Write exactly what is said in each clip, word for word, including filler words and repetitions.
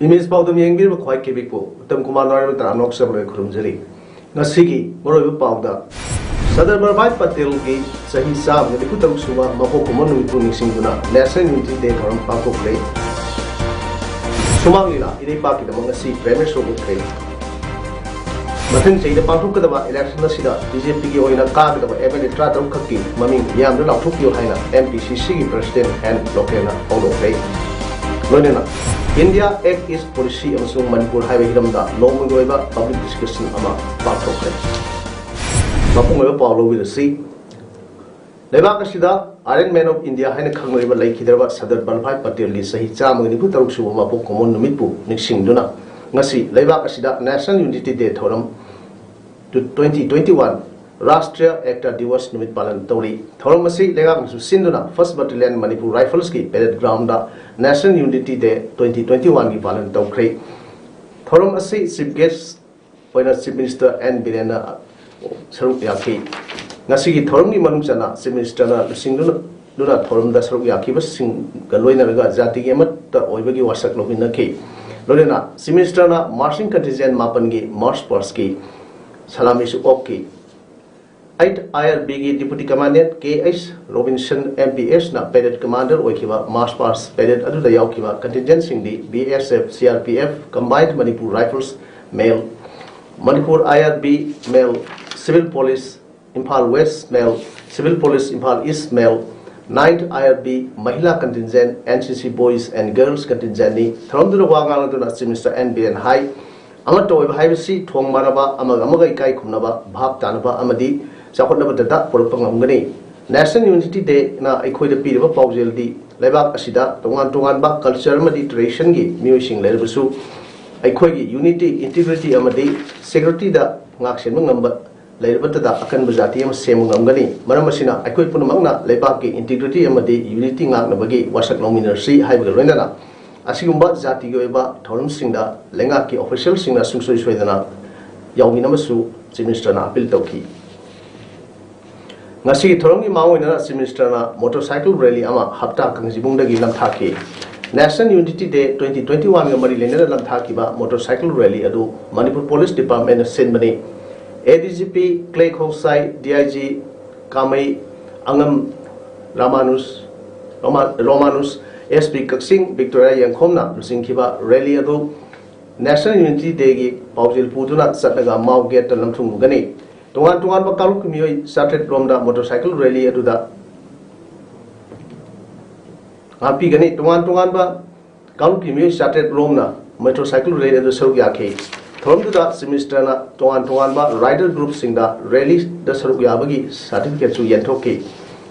Image ꯄꯥꯎꯗꯝ ꯌꯦꯡꯕꯤꯔꯤꯕ ꯈ꯭ꯋꯥꯏ ꯀꯦꯕꯤꯛꯄꯨ ꯎꯠꯇꯝ ꯀꯨꯃꯥꯔ ꯅꯣꯏꯔꯃꯇ ꯑꯅꯣꯛꯆꯕ ꯂꯣꯏ ꯈꯨꯔꯨꯝꯖꯔꯤ꯫ ꯉꯁꯤꯒꯤ ꯃꯔꯨꯑꯣꯏꯕ ꯄꯥꯎꯗ, ꯁꯔꯗꯥꯔ ꯚꯜꯚꯥꯚꯥꯏ ꯄꯇꯦꯜꯒꯤ ꯆꯍꯤ ꯆꯥꯝꯃꯒ ꯅꯤꯐꯨ ꯇꯔꯨꯛ ꯁꯨꯕ ꯃꯄꯣꯛ ꯀꯨꯝꯑꯣꯟ ꯅꯨꯃꯤꯠꯄꯨ ꯅꯤꯡꯁꯤꯡꯗꯨꯅ National Unity Day ꯊꯧꯔꯝ ꯄꯥꯡꯊꯣꯛꯈ꯭ꯔꯦ꯫ ꯁꯨꯃꯥꯡ ꯂꯤꯂꯥ ꯏꯔꯩꯄꯥꯛꯀꯤꯗꯃꯛ ꯉꯁꯤ ꯄ꯭ꯔꯦꯝ ꯁꯣ ꯎꯠꯈ꯭ꯔꯦ꯫ ꯃꯊꯪ ꯆꯍꯤꯗ ꯄꯥꯡꯊꯣꯛꯀꯗꯕ ꯏꯂꯦꯛꯁꯟ ꯑꯁꯤꯗ ꯕꯤ ꯖꯦ ꯄꯤꯒꯤ ꯑꯣꯏꯅ ꯀꯥꯒꯗꯕ ꯑꯦꯝ ꯑꯦꯜ ꯑꯦ ꯇꯔꯥꯇꯔꯨꯛ ꯈꯛꯀꯤ ꯃꯃꯤꯡ ꯃꯤꯌꯥꯝꯗ ꯂꯥꯎꯊꯣꯛꯄꯤꯌꯨ ꯍꯥꯏꯅ ꯑꯦꯝ ꯄꯤ ꯁꯤ ꯁꯤꯒꯤ ꯄ꯭ꯔꯁꯤꯗꯦꯟ ꯑꯦꯟ ꯂꯣꯀꯦꯜꯅ ꯐꯣꯡꯗꯣꯛꯈ꯭ꯔꯦ꯫ ꯂꯣꯏꯅꯅ India Act East Policy ꯑꯃꯁꯨꯡ ꯃꯅꯤꯄꯨꯔ ꯍꯥꯏꯕ ꯍꯤꯔꯝꯗ ꯅꯣꯡꯃꯒꯤ ꯑꯣꯏꯕ ꯄꯕ꯭ꯂꯤꯛ ꯗꯤꯁꯀꯁꯟ ꯑꯃ ꯄꯥꯡꯊꯣꯛꯈ꯭ꯔꯦ꯫ ꯃꯄꯨꯡ ꯑꯣꯏꯕ ꯄꯥꯎ ꯂꯧꯕꯤꯔꯁꯤ꯫ ꯂꯩꯕꯥꯛ ꯑꯁꯤꯗ Iron Man of India ꯍꯥꯏꯅ ꯈꯪꯅꯔꯤꯕ ꯂꯩꯈꯤꯗ꯭ꯔꯕ ꯁꯔꯗꯥꯔ ꯚꯜꯚꯥꯚꯥꯏ ꯄꯇꯦꯜꯒꯤ ꯆꯍꯤ ꯆꯥꯝꯃꯒ ꯅꯤꯐꯨ ꯇꯔꯨꯛ ꯁꯨꯕ ꯃꯄꯣꯛ ꯀꯨꯝꯑꯣꯟ ꯅꯨꯃꯤꯠꯄꯨ ꯅꯤꯡꯁꯤꯡꯗꯨꯅ ꯉꯁꯤ ꯂꯩꯕꯥꯛ ꯑꯁꯤꯗ National Unity Day ꯊꯧꯔꯝ ꯇ꯭ꯋꯦꯟꯇꯤ ꯇ꯭ꯋꯦꯟꯇꯤ ꯋꯥꯟ ꯔꯥꯁꯇ꯭ꯔꯤꯌꯥ ꯑꯦꯛꯇꯥ ꯗꯤꯋꯁ ꯅꯨꯃꯤꯠ ꯄꯥꯂꯟ ꯇꯧꯔꯤ꯫ ꯊꯧꯔꯝ ꯑꯁꯤ ꯂꯩꯉꯥꯛꯅꯁꯨ ꯁꯤꯟꯗꯨꯅ First Battalion Manipur Riflesꯀꯤ parade groundꯗ National Unity Day twenty twenty ꯋꯥꯟꯒꯤ ꯄꯥꯂꯟ ꯇꯧꯈ꯭ꯔꯦ꯫ ꯊꯧꯔꯝ ꯑꯁꯤ Chief Guest ꯑꯣꯏꯅ Chief Minister ꯑꯦꯟ ꯕꯤꯔꯦꯟꯅ ꯁꯔꯨꯛ ꯌꯥꯈꯤ꯫ ꯉꯁꯤꯒꯤ ꯊꯧꯔꯝꯒꯤ ꯃꯅꯨꯡ ꯆꯟꯅ Chief Ministerꯅ ꯂꯨꯆꯤꯡꯗꯨꯅ ꯊꯧꯔꯝꯗ ꯁꯔꯨꯛ ꯌꯥꯈꯤꯕꯁꯤꯡꯒ ꯂꯣꯏꯅꯔꯒ ꯖꯥꯇꯤꯒꯤ ꯑꯃꯠꯇ ꯑꯣꯏꯕꯒꯤ ꯋꯥꯁꯛ ꯂꯧꯃꯤꯟꯅꯈꯤ꯫ ꯂꯣꯏꯅꯅ Chief Ministerꯅ marching contingent ꯃꯥꯄꯟꯒꯤ march pastꯀꯤ ꯁꯂꯥꯃꯤꯁꯨ ꯑꯣꯛꯈꯤ꯫ ꯑꯩꯠ ꯑꯥꯏ ꯑꯥꯔ ꯕꯤꯒꯤ Deputy Commandant K H Robinson M P ꯑꯦꯁꯅ parade commander ꯑꯣꯏꯈꯤꯕ march past parade ꯑꯗꯨꯗ ꯌꯥꯎꯈꯤꯕ contingentꯁꯤꯡꯗꯤ B S F, C R P F, Combined Manipur Rifles, male, Manipur I R B, male, Civil Police, Imphal West, male, Civil Police, Imphal East, male, Ninth I R B, Mahila Contingent, N C C Boys and Girls Contingentꯅꯤ꯫ ꯊꯧꯔꯝꯗꯨꯗ ꯋꯥ ꯉꯥꯡꯂꯗꯨꯅ Chief Minister and Biren ꯍꯥꯏ, ꯑꯃꯠꯇ ꯑꯣꯏꯕ ꯍꯥꯏꯕꯁꯤ ꯊꯣꯡ ꯃꯥꯟꯅꯕ, ꯑꯃꯒ ꯑꯃꯒ ꯏꯀꯥꯏ ꯈꯨꯝꯅꯕ, ꯚꯥꯞ ꯇꯥꯅꯕ ꯑꯃꯗꯤ ꯆꯥꯎꯈꯠꯅꯕꯗꯇ ꯄꯨꯔꯛꯄ ꯉꯝꯒꯅꯤ꯫ National Unity Day ꯅ ꯑꯩꯈꯣꯏꯗ ꯄꯤꯔꯤꯕ ꯄꯥꯎꯖꯦꯜꯗꯤ, ꯂꯩꯕꯥꯛ ꯑꯁꯤꯗ ꯇꯣꯉꯥꯟ ꯇꯣꯉꯥꯟꯕ culture ꯑꯃꯗꯤ tradition ꯒꯤ ꯃꯤꯑꯣꯏꯁꯤꯡ ꯂꯩꯔꯕꯁꯨ, ꯑꯩꯈꯣꯏꯒꯤ unity, integrity ꯑꯃꯗꯤ security ꯗ ꯉꯥꯛꯁꯦꯟꯕ ꯉꯝꯕ ꯂꯩꯔꯕꯇꯗ ꯑꯀꯟꯕ ꯖꯥꯇꯤ ꯑꯃ ꯁꯦꯝꯕ ꯉꯝꯒꯅꯤ꯫ ꯃꯔꯝ ꯑꯁꯤꯅ, ꯑꯩꯈꯣꯏ ꯄꯨꯝꯅꯃꯛꯅ ꯂꯩꯕꯥꯛꯀꯤ integrity ꯑꯃꯗꯤ unity ꯉꯥꯛꯅꯕꯒꯤ ꯋꯥꯁꯛ ꯂꯧꯃꯤꯟꯅꯔꯁꯤ ꯍꯥꯏꯕꯒ ꯂꯣꯏꯅꯅ, ꯑꯁꯤꯒꯨꯝꯕ ꯖꯥꯇꯤꯒꯤ ꯑꯣꯏꯕ ꯊꯧꯔꯝꯁꯤꯡꯗ ꯂꯩꯉꯥꯛꯀꯤ official ꯁꯤꯡꯅ ꯁꯨꯡꯁꯣꯏ ꯁꯣꯏꯗꯅ ꯌꯥꯎꯃꯤꯟꯅꯕꯁꯨ Chief Minister ꯅ appeal ꯇꯧꯈꯤ꯫ ꯉꯁꯤꯒꯤ ꯊꯧꯔꯝꯒꯤ ꯃꯥꯡ ꯑꯣꯏꯅ Chief Minister ꯅ motorcycle rally ꯑꯃ ꯍꯞꯇꯥ ꯀꯥꯡꯖꯤꯕꯨꯡꯗꯒꯤ ꯅꯝꯊꯥꯈꯤ꯫ National Unity Day twenty twenty-one ꯒ ꯃꯔꯤ ꯂꯩꯅꯅ ꯅꯝꯊꯥꯈꯤꯕ motorcycle rally ꯑꯗꯨ ꯃꯅꯤꯄꯨꯔ Police Department ꯅ ꯁꯤꯟꯕꯅꯤ꯫ A D G P Clay Khongsai, D I G Kamei ꯑꯉꯝ ꯔꯥꯃꯥꯅꯨꯁ, ꯔꯣꯃꯥ-, Romanus, S P Kakching Victoria Yengkhom ꯂꯨꯆꯤꯡꯈꯤꯕ rally ꯑꯗꯨ National Unity Day ꯒꯤ ꯄꯥꯎꯖꯦꯜ ꯄꯨꯗꯨꯅ ꯆꯠꯂꯒ ꯃꯥꯎ gate ꯇ ꯂꯝꯊꯨꯡꯂꯨꯒꯅꯤ꯫ ꯇꯣꯉꯥꯟ ꯇꯣꯉꯥꯟꯕ ꯀꯥꯡꯂꯨꯞꯀꯤ ꯃꯤꯑꯣꯏ ꯆꯥꯇ꯭ꯔꯦꯠ ꯔꯣꯝꯗ motorcycle rally ꯑꯗꯨꯗ ꯉꯥꯛꯄꯤꯒꯅꯤ꯫ ꯇꯣꯉꯥꯟ ꯇꯣꯉꯥꯟꯕ ꯀꯥꯡꯂꯨꯞꯀꯤ ꯃꯤꯑꯣꯏ ꯆꯥꯇ꯭ꯔꯦꯠ ꯔꯣꯝꯅ motorcycle rally ꯑꯗꯨ ꯁꯔꯨꯛ ꯌꯥꯈꯤ꯫ ꯊꯧꯔꯝꯗꯨꯗ Chief Minister ꯅ ꯇꯣꯉꯥꯟ ꯇꯣꯉꯥꯟꯕ rider group ꯁꯤꯡꯗ rally ꯗ ꯁꯔꯨꯛ ꯌꯥꯕꯒꯤ certificate ꯁꯨ ꯌꯦꯟꯊꯣꯛꯈꯤ꯫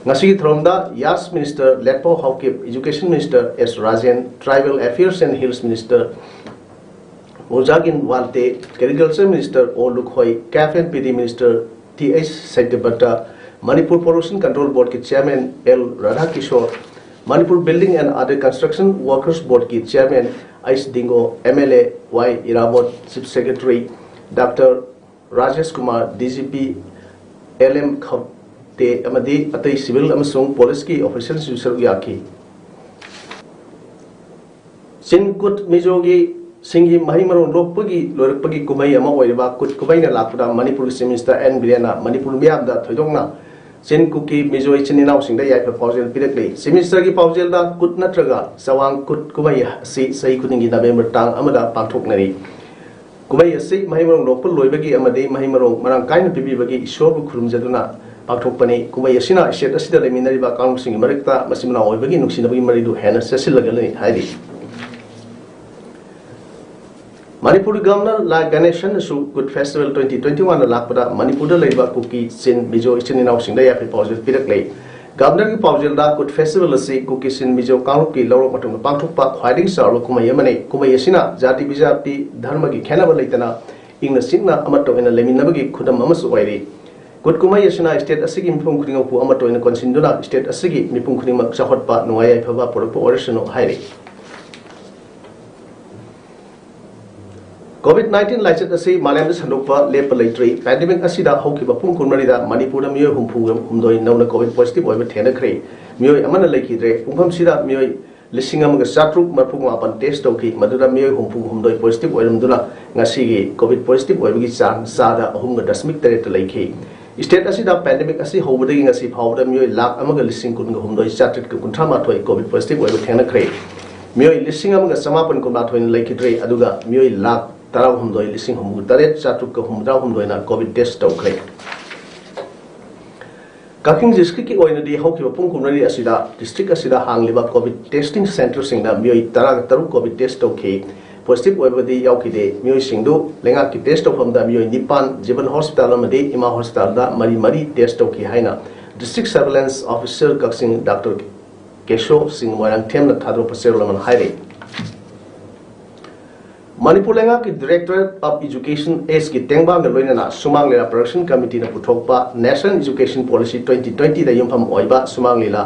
ꯉꯁꯤꯒꯤ ꯊꯧꯔꯝꯗ Yas Minister ꯂꯦꯠꯄꯥꯎ Haokip, Education Minister S Rajen, Tribal Affairs and Hills Minister ꯃꯨꯖꯥꯒꯤꯟ ꯋꯥꯟꯇꯦ, Agriculture Minister ꯑꯣ Lukhoi, CAF and PD Minister Th ꯁꯇ꯭ꯌꯕ꯭ꯔꯇ, Manipur Pollution Control Board ꯀꯤ Chairman L ꯔꯥꯙꯥꯀꯤꯁꯣꯔ, Manipur Building and Other Construction Workers Board ꯀꯤ Chairman H ꯗꯤꯡꯒꯣ, M L A Y Irabot, Chief Secretary Doctor Rajesh Kumar, D G P L M ꯈꯞꯇꯦ ꯑꯃꯗꯤ ꯑꯇꯩ civil ꯑꯃꯁꯨꯡ police ꯀꯤ official ꯁꯤꯡꯁꯨ ꯁꯔꯨꯛ ꯌꯥꯈꯤ꯫ ꯆꯤꯟ ꯀꯨꯠ ꯃꯤꯖꯣꯒꯤ ꯁꯤꯡꯒꯤ ꯃꯍꯩ ꯃꯔꯣꯡ ꯂꯣꯛꯄꯒꯤ ꯂꯣꯏꯔꯛꯄꯒꯤ ꯀꯨꯝꯍꯩ ꯑꯃ ꯑꯣꯏꯔꯤꯕ ꯀꯨꯠ ꯀꯨꯝꯍꯩꯅ ꯂꯥꯛꯄꯗ ꯃꯅꯤꯄꯨꯔꯒꯤ Chief Minister N ꯕꯤꯔꯦꯟꯅ ꯃꯅꯤꯄꯨꯔ ꯃꯤꯌꯥꯝꯗ ꯊꯣꯏꯗꯣꯛꯅ ꯆꯤꯟ ꯀꯨꯠꯀꯤ ꯃꯤꯖꯣ ꯏꯆꯤꯟ ꯏꯅꯥꯎꯁꯤꯡꯗ ꯌꯥꯏꯐ ꯄꯥꯎꯖꯦꯜ ꯄꯤꯔꯛꯂꯤ꯫ Chief Minister ꯒꯤ ꯄꯥꯎꯖꯦꯜꯗ, ꯀꯨꯠ ꯅꯠꯇ꯭ꯔꯒ ꯆꯋꯥꯡ ꯀꯨꯠ ꯀꯨꯝꯍꯩ ꯑꯁꯤ ꯆꯍꯤ ꯈꯨꯗꯤꯡꯒꯤ November ꯇꯥꯡ ꯑꯃꯗ ꯄꯥꯡꯊꯣꯛꯅꯔꯤ꯫ ꯀꯨꯝꯍꯩ ꯑꯁꯤ ꯃꯍꯩ ꯃꯔꯣꯡ ꯂꯣꯛꯄ ꯂꯣꯏꯕꯒꯤ ꯑꯃꯗꯤ ꯃꯍꯩ ꯃꯔꯣꯡ ꯃꯔꯥꯡ ꯀꯥꯏꯅ ꯄꯤꯕꯤꯕꯒꯤ ꯏꯁꯣꯔꯕꯨ ꯈꯨꯔꯨꯝꯖꯗꯨꯅ ꯄꯥꯡꯊꯣꯛꯄꯅꯤ꯫ ꯀꯨꯝꯍꯩ ꯑꯁꯤꯅ state ꯑꯁꯤꯗ ꯂꯩꯃꯤꯟꯅꯔꯤꯕ ꯀꯥꯡꯂꯨꯞꯁꯤꯡꯒꯤ ꯃꯔꯛꯇ ꯃꯆꯤꯟ ꯃꯅꯥꯎ ꯑꯣꯏꯕꯒꯤ ꯅꯨꯡꯁꯤꯅꯕꯒꯤ ꯃꯔꯤꯗꯨ ꯍꯦꯟꯅ ꯆꯦꯠꯁꯤꯜꯂꯒꯅꯤ ꯍꯥꯏꯔꯤ꯫ ꯃꯅꯤꯄꯨꯔꯒꯤ ꯒꯚꯔꯅꯔ ꯂꯥ ꯒꯅꯦꯁꯟꯅꯁꯨ ꯀꯨꯠ ꯐꯦꯁꯇꯤꯚꯦꯜ ꯇ꯭ꯋꯦꯟꯇꯤ ꯇ꯭ꯋꯦꯟꯇꯤ ꯋꯥꯟꯗ ꯂꯥꯛꯄꯗ ꯃꯅꯤꯄꯨꯔꯗ ꯂꯩꯕ ꯀꯨꯀꯤ ꯆꯤꯟ ꯃꯤꯖꯣ ꯏꯆꯤꯟ ꯏꯅꯥꯎꯁꯤꯡꯗ ꯌꯥꯏꯐ ꯄꯥꯎꯖꯦꯜ ꯄꯤꯔꯛꯂꯦ꯫ ꯒꯚꯔꯅꯔꯒꯤ ꯄꯥꯎꯖꯦꯜꯗ ꯀꯨꯠ ꯐꯦꯁꯇꯤꯚꯦꯜ ꯑꯁꯤ ꯀꯨꯀꯤ ꯆꯤꯟ ꯃꯤꯖꯣ ꯀꯥꯡꯂꯨꯞꯀꯤ ꯂꯧꯔꯣꯛ ꯃꯇꯨꯡꯗ ꯄꯥꯡꯊꯣꯛꯄ ꯈ꯭ꯋꯥꯏꯗꯒꯤ ꯆꯥꯎꯔꯕ ꯀꯨꯝꯍꯩ ꯑꯃꯅꯤ꯫ ꯀꯨꯝꯍꯩ ꯑꯁꯤꯅ ꯖꯥꯇꯤ ꯕꯤꯖꯥꯇꯤ ꯙꯔꯃꯒꯤ ꯈꯦꯠꯅꯕ ꯂꯩꯇꯅ ꯏꯪꯅ ꯆꯤꯛꯅ ꯑꯃꯠꯇ ꯑꯣꯏꯅ ꯂꯩꯃꯤꯟꯅꯕꯒꯤ ꯈꯨꯗꯝ ꯑꯃꯁꯨ ꯑꯣꯏꯔꯤ꯫ ꯀꯨꯠ ꯀꯨꯝꯍꯩ ꯑꯁꯤꯅ ꯁ꯭ꯇꯦꯠ ꯑꯁꯤꯒꯤ ꯃꯤꯄꯨꯝ ꯈꯨꯗꯤꯡꯃꯛꯄꯨ ꯑꯃꯠꯇ ꯑꯣꯏꯅ ꯀꯣꯟꯁꯤꯟꯗꯨꯅ ꯁ꯭ꯇꯦꯠ ꯑꯁꯤꯒꯤ ꯃꯤꯄꯨꯝ ꯈꯨꯗꯤꯡꯃꯛ ꯆꯥꯎꯈꯠꯄ, ꯅꯨꯡꯉꯥꯏ ꯌꯥꯏꯐꯕ ꯄꯨꯔꯛꯄ ꯑꯣꯏꯔꯁꯅꯨ ꯍꯥꯏꯔꯤ꯫ ꯀꯣꯚꯤꯗ ꯅꯥꯏꯟꯇꯤꯟ ꯂꯥꯏꯆꯠ ꯑꯁꯤ ꯃꯥꯂꯦꯝꯗ ꯁꯟꯗꯣꯛꯄ ꯂꯦꯞꯄ ꯂꯩꯇ꯭ꯔꯤ꯫ ꯄꯦꯟꯗꯦꯃꯤꯛ ꯑꯁꯤꯗ ꯍꯧꯈꯤꯕ ꯄꯨꯡ ꯀꯨꯟꯃꯔꯤꯗ ꯃꯅꯤꯄꯨꯔꯗ ꯃꯤꯑꯣꯏ ꯍꯨꯝꯐꯨ ꯍꯨꯝꯗꯣꯏ ꯅꯧꯅ ꯀꯣꯚꯤꯗ ꯄꯣꯖꯤꯇꯤꯚ ꯑꯣꯏꯕ ꯊꯦꯡꯅꯈ꯭ꯔꯦ꯫ ꯃꯤꯑꯣꯏ ꯑꯃꯅ ꯂꯩꯈꯤꯗ꯭ꯔꯦ꯫ ꯄꯨꯡꯐꯝꯁꯤꯗ ꯃꯤꯑꯣꯏ ꯂꯤꯁꯤꯡ ꯑꯃꯒ ꯆꯥꯇ꯭ꯔꯨꯛ ꯃꯔꯤꯐꯨ ꯃꯥꯄꯟ ꯇꯦꯁ ꯇꯧꯈꯤ꯫ ꯃꯗꯨꯗ ꯃꯤꯑꯣꯏ ꯍꯨꯝꯐꯨ ꯍꯨꯝꯗꯣꯏ ꯄꯣꯖꯤꯇꯤꯚ ꯑꯣꯏꯔꯝꯗꯨꯅ ꯉꯁꯤꯒꯤ ꯀꯣꯚꯤꯗ ꯄꯣꯖꯤꯇꯤꯚ ꯑꯣꯏꯕꯒꯤ ꯆꯥꯡ ꯆꯥꯗ ꯑꯍꯨꯝꯒ ꯗꯁꯃꯤꯛ ꯇꯔꯦꯠꯇ ꯂꯩꯈꯤ꯫ ꯁ꯭ꯇꯦꯠ ꯑꯁꯤꯗ ꯄꯦꯟꯗꯦꯃꯤꯛ ꯑꯁꯤ ꯍꯧꯕꯗꯒꯤ ꯉꯁꯤ ꯐꯥꯎꯕꯗ ꯃꯤꯑꯣꯏ ꯂꯥꯈ ꯑꯃꯒ ꯂꯤꯁꯤꯡ ꯀꯨꯟꯒ ꯍꯨꯝꯗꯣꯏ ꯆꯥꯇ꯭ꯔꯦꯠꯀ ꯀꯨꯟꯊ꯭ꯔꯥ ꯃꯥꯊꯣꯏ ꯀꯣꯚꯤꯗ ꯄꯣꯖꯤꯇꯤꯚ ꯑꯣꯏꯕ ꯊꯦꯡꯅꯈ꯭ꯔꯦ꯫ ꯃꯤꯑꯣꯏ ꯂꯤꯁꯤꯡ ꯑꯃꯒ ꯆꯃꯥꯄꯟ ꯀꯨꯟꯃꯥꯊꯣꯏꯅ ꯂꯩꯈꯤꯗ꯭ꯔꯦ, ꯑꯗꯨꯒ ꯃꯤꯑꯣꯏ ꯂꯥꯈ ꯇꯔꯥꯍꯨꯝꯗꯣꯏ ꯂꯤꯁꯤꯡ ꯍꯨꯝꯐꯨ ꯇꯔꯦꯠ ꯆꯥꯇ꯭ꯔꯨꯛꯀ ꯍꯨꯝꯐꯨꯇꯔꯥ ꯍꯨꯝꯗꯣꯏꯅ ꯀꯣꯚꯤꯗ ꯇꯦꯁ ꯇꯧꯈ꯭ꯔꯦ꯫ ꯀꯛꯆꯤꯡ ꯗꯤꯁꯇ꯭ꯔꯤꯛꯀꯤ ꯑꯣꯏꯅꯗꯤ ꯍꯧꯈꯤꯕ ꯄꯨꯡ ꯀꯨꯟꯃꯔꯤ ꯑꯁꯤꯗ ꯗꯤꯁꯇ꯭ꯔꯤꯛ ꯑꯁꯤꯗ ꯍꯥꯡꯂꯤꯕ ꯀꯣꯚꯤꯗ ꯇꯦꯁꯇꯤꯡ ꯁꯦꯟꯇꯔꯁꯤꯡꯗ ꯃꯤꯑꯣꯏ ꯇꯔꯥꯒ ꯇꯔꯨꯛ ꯀꯣꯚꯤꯗ ꯇꯦꯁ ꯇꯧꯈꯤ꯫ ꯄꯣꯖꯤꯇꯤꯚ ꯑꯣꯏꯕꯗꯤ ꯌꯥꯎꯈꯤꯗꯦ꯫ ꯃꯤꯑꯣꯏꯁꯤꯡꯗꯨ ꯂꯩꯉꯥꯛꯀꯤ ꯇꯦꯁ ꯇꯧꯐꯝꯗ ꯃꯤꯑꯣꯏ ꯅꯤꯄꯥꯟ, ꯖꯤꯕꯟ ꯍꯣꯁꯄꯤꯇꯥꯜ ꯑꯃꯗꯤ ꯏꯃꯥ ꯍꯣꯁꯄꯤꯇꯥꯜꯗ ꯃꯔꯤ ꯃꯔꯤ ꯇꯦꯁ ꯇꯧꯈꯤ ꯍꯥꯏꯅ ꯗꯤꯁꯇ꯭ꯔꯤꯛ ꯁꯔꯚꯤꯂꯦꯟꯁ ꯑꯣꯐꯤꯁꯔ ꯀꯛꯆꯤꯡ ꯗꯥꯛꯇꯔ ꯀꯦꯁꯣ ꯁꯤꯡ ꯃꯣꯏꯔꯥꯡꯊꯦꯝꯅ ꯊꯥꯗꯣꯔꯛꯄ ꯆꯦꯔꯣꯜ ꯑꯃꯅ ꯍꯥꯏꯔꯤ꯫ ꯃꯅꯤꯄꯨꯔ ꯂꯩꯉꯥꯛꯀꯤ Directorate of Education, ꯑꯦꯁꯀꯤ ꯇꯦꯡꯕꯥꯡꯒ ꯂꯣꯏꯅꯅ ꯁꯨꯃꯥꯡ ꯂꯤꯂꯥ ꯄ꯭ꯔꯗꯛꯁꯟ ꯀꯃꯤꯇꯤꯅ ꯄꯨꯊꯣꯛꯄ National Education Policy twenty twenty ꯗ ꯌꯨꯝꯐꯝ ꯑꯣꯏꯕ ꯁꯨꯃꯥꯡ ꯂꯤꯂꯥ